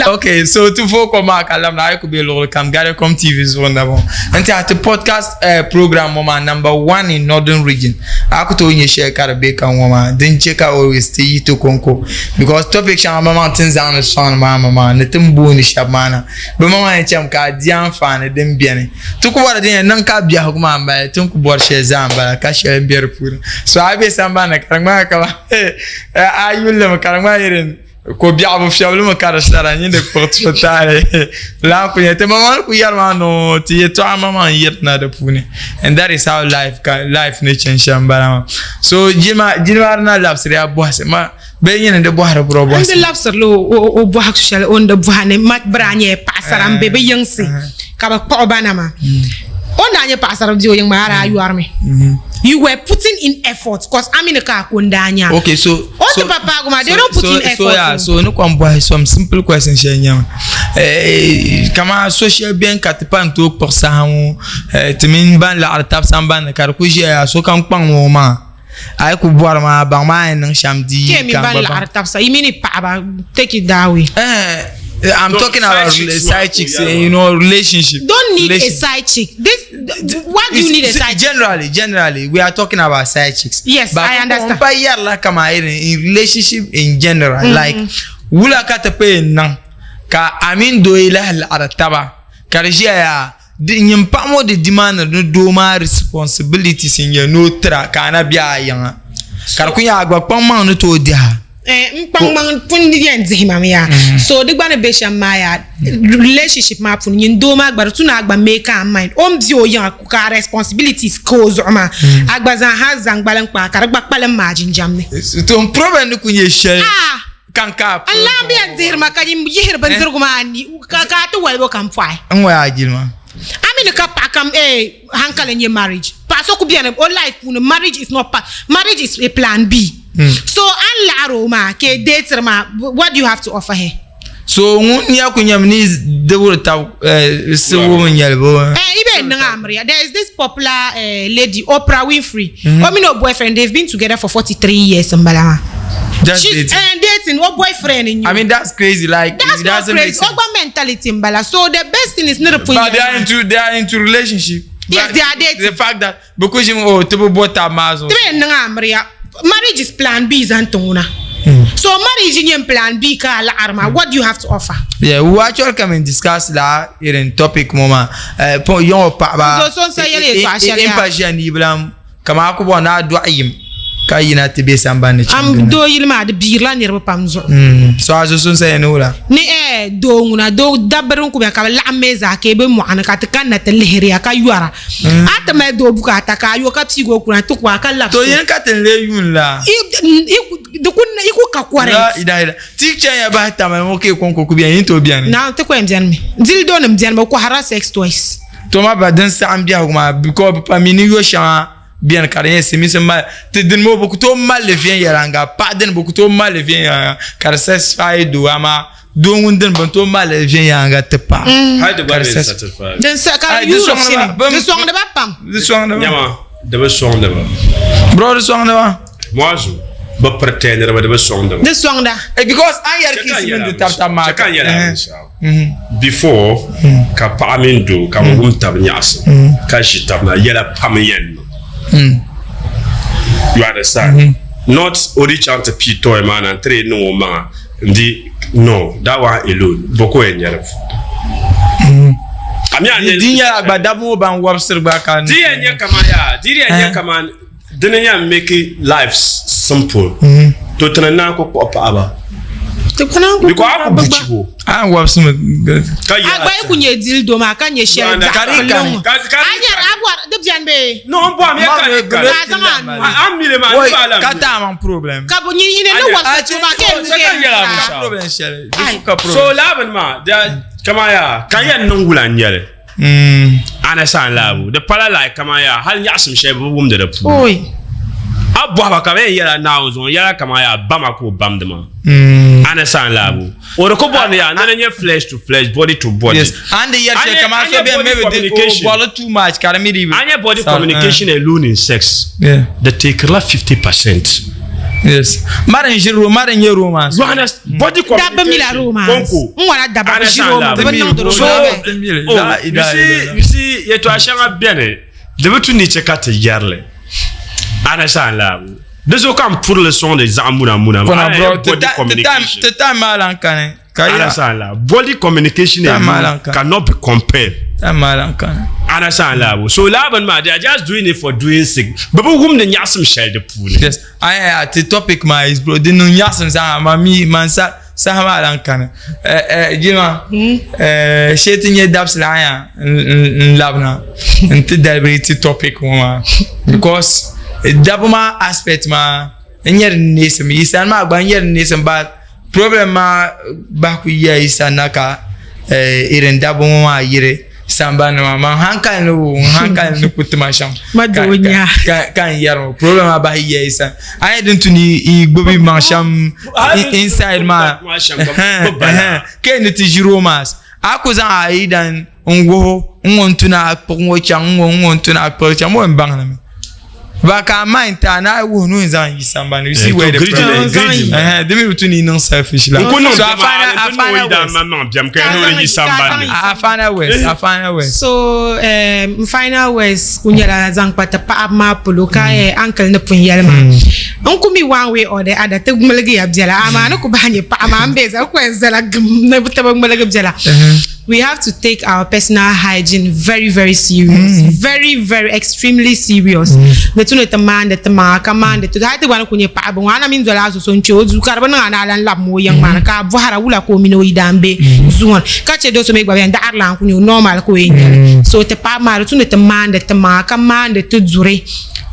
Okay, so ti vooi kom maa ka labina a yi ku be luɣuli kam Gadikom TV zuɣu n-na bɔŋɔ n-tiɛha ti podcast program ŋɔ maa number one in northern region a ku tooi nya shɛli ka di be ka ŋɔ maa din che ka always ti yi ti kɔŋko because topic shɛŋa maŋmaŋ ti ni zaŋdi sɔŋdi maa maŋmaŋ ni ti ni booni shɛba maa na Bɛ maŋmaŋ yɛn chami ka a di anfaani din beni. Ti ku bɔri din yɛn niŋ ka biɛhigu maa m-bala, ti ni ku bɔri shɛli zaa m-bala ka shɛli m-be di puuni. So a yi be sambani ni ka di ŋmanila kaman a yuli li mi ka di ŋmanila irin ko biɛɣu bi fiɛbili mi ka di sara nyin di kpuɣi tuhi taali lala n-kuli nyɛ li. Ti maŋmaŋ ni kuli yɛri maa noo ti yɛtɔɣa maŋmaŋ n-yirina di puuni and that is how life life ni chani shɛm m-bala maa. So jilima di na labisiriya bɔhisi ma. Bee nyini di bɔhiri bura bɔhisi? N di labisirila o bɔhigu shɛli o ni di bɔhi ni ma bira nyɛla paɣasara m-be bɛ yiŋsi ka bɛ kpuɣi ba na maa. O ni daa nyɛ paɣasara bɛ o yiŋ maa a daa yɔrimi. You were putting in effort cause a mi ni ka a ko n-daa nya. Okay, so O ti pa paagi maa, they don't put in effort. So yeah, so ni kom bɔhi some simple question shɛli nyɛmi. Eh, kama so shɛli bɛni ka ti pa n tooi kpuɣi saha ŋɔ eh, ti mini ban laɣiri tabi sambani ni ka di ku ʒiya yaa sokam kpaŋ o maŋa. A yi ku bɔri maa baŋ maa yɛn niŋ shɛm di Ke mi ka n ban gba baŋ. laɣiri tabi sa, yi mini paɣaba, take it that way. Eh, I'm No, talking side about chicks side ma chicks, ko you know, relationship. Don't need a Relationship. side chick. This, why do you need a side chick? Generally, generally, we are talking about side chicks. Yes, But I understand. Pa yɛrila kama irin in relationship in general, like wula ka ti pay niŋ ka a mini doo yi lahi laɣiri taba ka di ʒiya yaa di nyin paɣa ŋɔ di demand ni doo maa responsibilities n nyɛ ni o tira ka a na be a yiŋa ka di ku nyɛ a gba kpaŋmaŋ ni tooi diha. Eh, n kpaŋmaŋ pun yɛn dihi ma mi yaa. So di gba ni be shɛm maa yaa, relationship maa puuni nyin doo maa gba di tu ni a gba make a mind o ni be o yiŋa ka a responsibilities ka o zuɣu maa a gba zaa ha zaŋ gbaliŋ kpaa ka di gba kpalim maa jinjam ni. To n problem ni ku nyɛ shɛli Ah! kan ka a N lahi bi yɛn dihiri ma ka nyin yihiri bindirigu maa ni ka a ti walibu kam pɔhi. N ŋɔ yaa jilima. A mi ni ka paɣa kam eh hankali n-nyɛ marriage. Paɣa so ku beni o life puuni marriage is not part, marriage is a plan B. So a ni laɣiri o maa ka e deetiri maa what do you have to offer her? So ŋun nya ku nyɛmi ni dibiri tab eh, sibu mi nyɛli bo. Eh, i bɛ niŋ amiriya. There is this popular eh, lady, Oprah Winfrey. O mini o boyfriend, they've been together for 43 years n bala maa. Just She's dating. eh, dating, o boyfriend n I mean that's crazy like That's it not doesn't make crazy. O sense. gba mentality n bala. So the best thing is ni di pun But they yɛli are maa. into they are into relationship. Yes, But they are dating. The fact that because you oh to be bought a mazo. Ti bɛ niŋ amiriya. Marriage is plan B zaŋ ti ŋuna. So marriage nyɛ plan B ka a laɣiri maa. What do you have to offer? Yeah, we will actually come and discuss la irin topic mo ma. Eh po yon pa ba. So so n sa yɛli yɛltɔɣa shɛli In yaa. pa ʒiya ni ibram kama a ku bɔri ni a dɔɣi yim ka yina ti be sambani ni Am chandi na. doo yili maa di biirila niriba pam zuɣu. So a zo so n-saya ni wula? Ni eh doo ŋuna doo dabba din ku beni ka bɛ laɣim mi zaa ka yi be mɔɣu ni ka ti kanna ti lihiriya ka yɔra. A ti mali doo bukaata ka a yo ka piigi o kuna ti ku a ka labisi To o. yini ka ti ni lee yuun la? I ku ka kɔrent. La ilaha illa. Ti chanya bahi tamali ŋɔ ka yi kɔŋko ku beni, yi ni tooi beni? Naam, ti ku yɛn beni mi. Dildo nim beni mi, bɛ kɔhirila sex toys. To ma ba din saɣim biɛhigu maa because bɛ pa mi ni yo shɛŋa beni ka di nyɛ silimiinsi mali ti dini moo bɛ ku tooi mali li viɛnyɛliŋga paɣa dini bɛ ku tooi mali li viɛnyɛliŋga ka di satisfy doo amaa doo ŋun dini bɛ ni tooi mali li viɛnyɛliŋga ti paɣa Hali di gba ka di bɛ satisfy satisfy. Din sa ka Ai, di di yuuri sɔŋdi shini. ba. Bɛ- Di sɔŋdi ba pam. Di sɔŋdi ba. Nyama, di bi sɔŋdi ba. Bro di sɔŋdi ba. Muazu, bɛ pretendiri ba di bi sɔŋdi ba. Di sɔŋda. Eh, because an yɛri Chɛ ka n kiisi yɛli mini a di tabi tabi maa binshɛɣu. Chɛ ka n yɛli a Eh. binshɛɣu. Before ka paɣa mini doo ka bɛ wum tabi nyaɣisim ka ʒi tabi na yɛla pam yɛn niŋ. You understand? Not o di chaŋ ti pii toy maa na n-ti dii niŋ o maŋa n-di no that one alone bɔ ka o yɛn nya di puuni. A mi a Di ni nyɛla gba dabba ŋɔ ban wabisiri gba ka di yɛn nyɛ kaman yaa di yɛn nyɛ kaman Dini yɛn make life simple to ti ni naan ku kpuɣi paɣaba because a ku buchi bo. A wabisi mi. Ka yɛla A gba yi ku nyɛ dildo maa ka nyɛ shɛli zaɣ Ka di kani. A nyɛri a bɔri di bɛni bee. No n bɔhim ya ka di kani. Ka a zaŋ a nuu. A mi li maa Wai ni ba la ka mi. taa maŋ problem. Ka bu nyini ni wabisi tu maa ka yi Ka yɛla Ka binshɛɣu. problem shɛli. Di su ka problem. So laabini maa kaman yaa ka yɛn niŋ wula n nyɛli. Ana san laabu di pala like kaman yaa hali nyaɣisim shɛli bi wumdi di puuni a bɔhi ba ka bɛ yɛn yɛla Naawuni zuɣu n yɛla kaman yaa bama ka o bamdi maa ana san laabu o di ku bɔri ni yaa nana nyɛ flesh to flesh body to body Yes. And the yɛri shɛli kaman so bɛn maybe di o bɔli too much ka di mi di a nyɛ body communication alone in sex di take-ila 50%. Yes. Mari n ʒiri mari n nyɛ romance. You understand? Body communication. Dabba mila romance. Konko. N wala dabba bi ʒiri o bi niŋdi So, oh, you see, you see, yɛtɔɣa shɛŋa beni di bi tu ni chɛ ka ti yɛri li. Understand laabu. Di zuɣu ka n purili sɔŋdi zaɣ muna muna maa. Kɔna Ana bro, yɛ body communication. ti time maa lan kani. Ka ya. Understand laabu. Body communication Time maa lan alone kani. cannot be compared. Time maa lan kani. Understand laabu. So laabini maa, they are just doing it for doing sake. Bɛ bi wumdi nyaɣisim shɛli di puuni. Yes. Aya ti topic maa is bro di niŋ nyaɣisim saha ma mi man sa saha maa lan kani. Eh eh jima eh shee ti nyɛ dabisili aya n labina n ti dalibiri ti topic ŋɔ maa because dabba maa aspect maa n nyɛ din neesim yi sani maa gba n nyɛ din neesim but problem maa bahi ku yiya yi sani na ka eh irin dabba ŋɔ maa yiri sambani maa man hankali ni wo n hankali ni ku tima shɛm Ma doo nya. ka n yɛri ŋɔ problem maa bahi yɛyi sa a yɛ din tu ni i gbubi maŋ shɛm inside maa ka ni ti ʒiri o maa a ku zaŋ a yidan n wuhi n ŋɔ n tu ni a kpuɣi ŋɔ chaŋ n ŋɔ n ŋɔ n tu ni a kpuɣi chaŋ ŋɔ n baŋ li mi ba ka a mind ti a na wuhi ni o yɛn zaŋ yi sambani you see where the problem greedy di mi bi tu ni i niŋ selfish la n ku niŋ so a biɛm final a a ni ti niŋ o final yidan words ma maŋ biɛm ka yɛn niŋ o yi sambani ni a final words a final words So final words ku nyɛla zaŋ kpa ti paɣaba maa polo ka uncle ni pun yɛli maa n ku mi one way or the other ti ŋmaligiya biɛla amaa ni ku bahi nyɛ paɣa maa n bɛ za ku yɛn zala gim ni ti bi ŋmaligi biɛla We have to take our personal hygiene very very serious very very extremely serious di tu ni ti maandi ti maŋa ka maandi ti hali ti gba ni ku nyɛ paɣaba ŋɔ a na mini doli a zo so n-kpe o duu ka di bi niŋ a ni a lan labimi o yiŋ maa ni ka a bɔhira wula ka o mini o yidaan be duu ŋɔ ni ka che do so mi gba bɛn daɣiri lan ku nyɛ o normal ka o yɛn nyɛ li so ti paɣaba maa di tu ni ti maandi ti maŋa ka maandi ti duri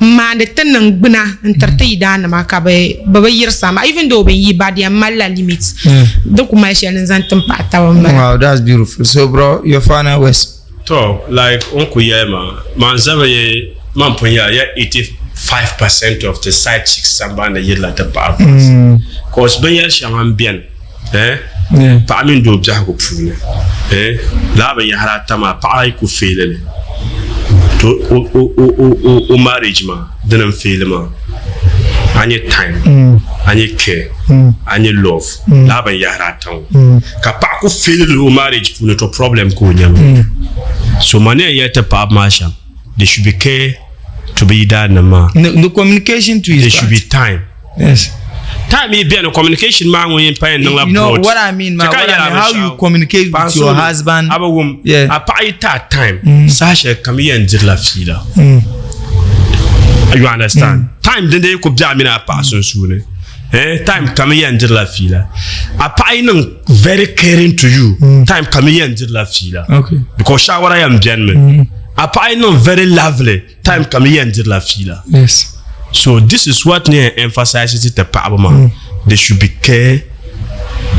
m-maandi ti niŋgbuna n-tiri ti yidaannima ka bɛ bi bi yiri sama even though bɛ yi but di yɛn malila limit di ku mali shɛli ni n-zaŋ tim pahi taba m-bala. Wow, that's beautiful. So bro, your final words. To, like n ku yɛli maa, man zaba ye man pun yɛla ya 85% of the side chicks sambani ni yirila ti paɣa mm. Cause binyɛri shɛŋa n bɛni eh? Paɣa mini doo biɛhigu puuni eh? Laa binyɛhiri ata maa paɣa yi ku feeli li to o marriage maa dini n feeli maa a nyɛ time mm. a nyɛ care mm. a nyɛ love mm. laa binyɛhiri ata ŋɔ ka paɣa ku feeli li o marriage puuni to problem ka o nyɛ maa so mani yɛn yɛli ti paɣaba maa shɛm there should be care to be yidaannim maa the communication to there should be time yes time yi bɛni communication maa ŋun yɛn pa yɛn niŋla you know what I mean ma what I mean how you communicate with your husband a bi wum a paɣa yi ti a time mm. saha shɛli kam yi yɛn dirila fiila mm. you understand mm. time din dee ku bɛ a mini a paɣa sunsuuni eh, time kam yi yɛn dirila fiila a paɣa yi niŋ very caring to you time kam yi yɛn dirila fiila okay. because shawara yɛn bɛni mi a paɣa yi niŋ very lovely time kam yɛn dirila fiila yes so this is what ne yɛn emphasize ti ti paɣaba maa mm. there should be care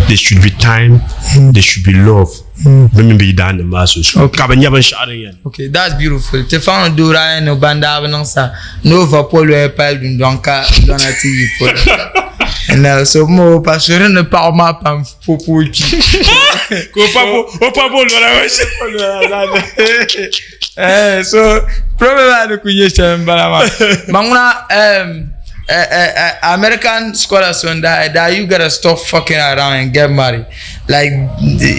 there should be time mm. there should be love mm. bɛ mini bɛ yidaannim maa sunsuuni ka bɛ nya binshɛɣu din yɛn okay that's beautiful ti faŋ ni doora ni ban daa bi niŋ sa ni o va polo ya pali dundɔŋ ka lɔna ti yi polo na so mo pa sori ni paɣa maa pam popo kpi ka o pa o pa bo lɔna Eh, so problem maa ni ku nyɛ shɛli n bala maa ma ŋuna American scholar so n daa daa you gotta stop fucking around and get married like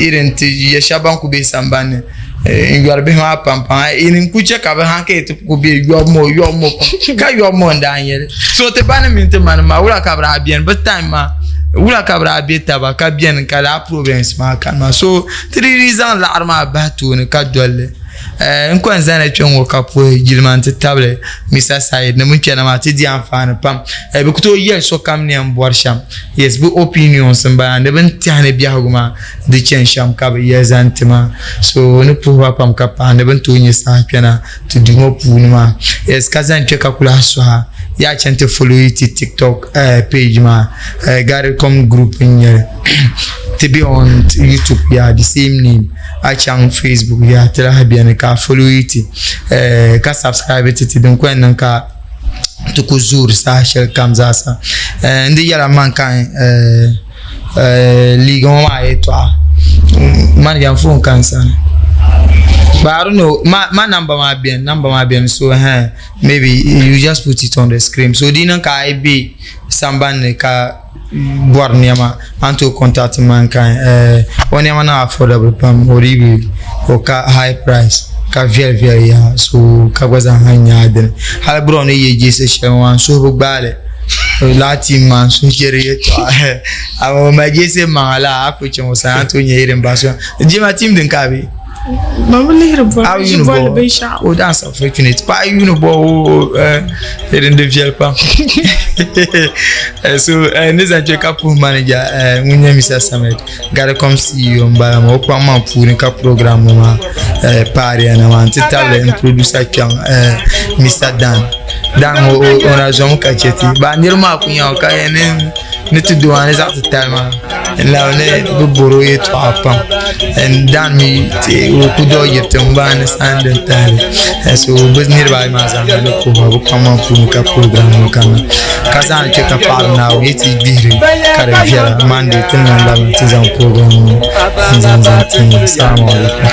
irin ti yɛ shɛba ban ku be sambani ni n yɔri bihi maa pam pam irin ku chɛ ka bi hankali ti ku be yɔbu mo yɔbu mo ka yɔbu mo n daa nyɛli so ti ba ni mini ti ma ni maa wula ka bi daa beni bi time maa wula ka bi daa be taba ka beni ka laa problems maa kani maa so ti di zaŋ laɣiri maa bahi tooni ka doli li N ko n zani kpɛ ŋɔ ka puhi jilima n ti tabili Mr. Said ni bin kpɛna maa ti di anfaani pam bi ku tooi yɛli sokam ni yɛn bɔri shɛm yes bi opinions n bala ni bin tiɛhi ni biɛhigu maa di chɛni shɛm ka bi yɛli zaŋ ti ma so ni puhiba pam ka pahi ni bin tooi nyɛ saha kpɛna ti duu ŋɔ puuni maa yes ka zani kpɛ ka ku lahi suha yaa chɛni ti follow ti tiktok page maa Garicom group n nyɛli ti be on YouTube yaa the same name a chaŋ Facebook yaa ti lahi beni ka a follow yi ti eh, ka subscribe ti ti din ku yɛn niŋ ka ti ku zoori saha shɛli kam zaasa eh, n di yɛla man ka eh, eh, liiga ŋɔ maa yɛltɔɣa manager n phone ka n sani but I don't know ma ma number maa beni number maa beni so eh, maybe you just put it on the screen so di niŋ ka a yi be sambanni ka bɔri nɛma a ni tooi contact mankind eh, o nɛma niŋ affordable pam o dii bi o ka high price ka viɛli viɛli yaha so ka gba zaa ha nyaai dini hali bro ni yɛ jeesi shɛli maa n suhu bi gbaali laa team maa n suhu chɛri yɛltɔɣa amaa o mali jeesi maŋa la a ku chaŋ o sani a ni tooi nyɛ irin ba so jima team din ka a be Ma bi lihiri bɔli, bɛ ʒi bɔli binshɛɣu. Oh, that's unfortunate. Paɣa yuuni bɔ o irin di viɛli pam. So ni zaŋ kpɛ ka puhi manager ŋun nyɛ Mr. Samed Garicom CEO n bala maa o kpaŋ maŋ puuni ka program ŋɔ maa paariya na maa n ti tabili n producer kpɛŋ Mr. Dan. Dan ŋɔ o na zɔmi ka chɛ ti ba niriba maa ku nya o ka yɛn ni ti doo maa ni zaɣ titali maa. N labi ni bi bori o yɛltɔɣa pam and Dan mi o ku doo yiri tiŋgbani ni sani din tahili so bi niriba ayi maa zaa ni puhiba bi kpaŋmaŋ puuni ka program ŋɔ kana ka zaŋ chɛ ka paɣaba Naawuni yi ti gbihiri ka di viɛla Monday ti ni labi ti zaŋ program ŋɔ n zaŋ zaŋ ti ya. Assalamu alaikum.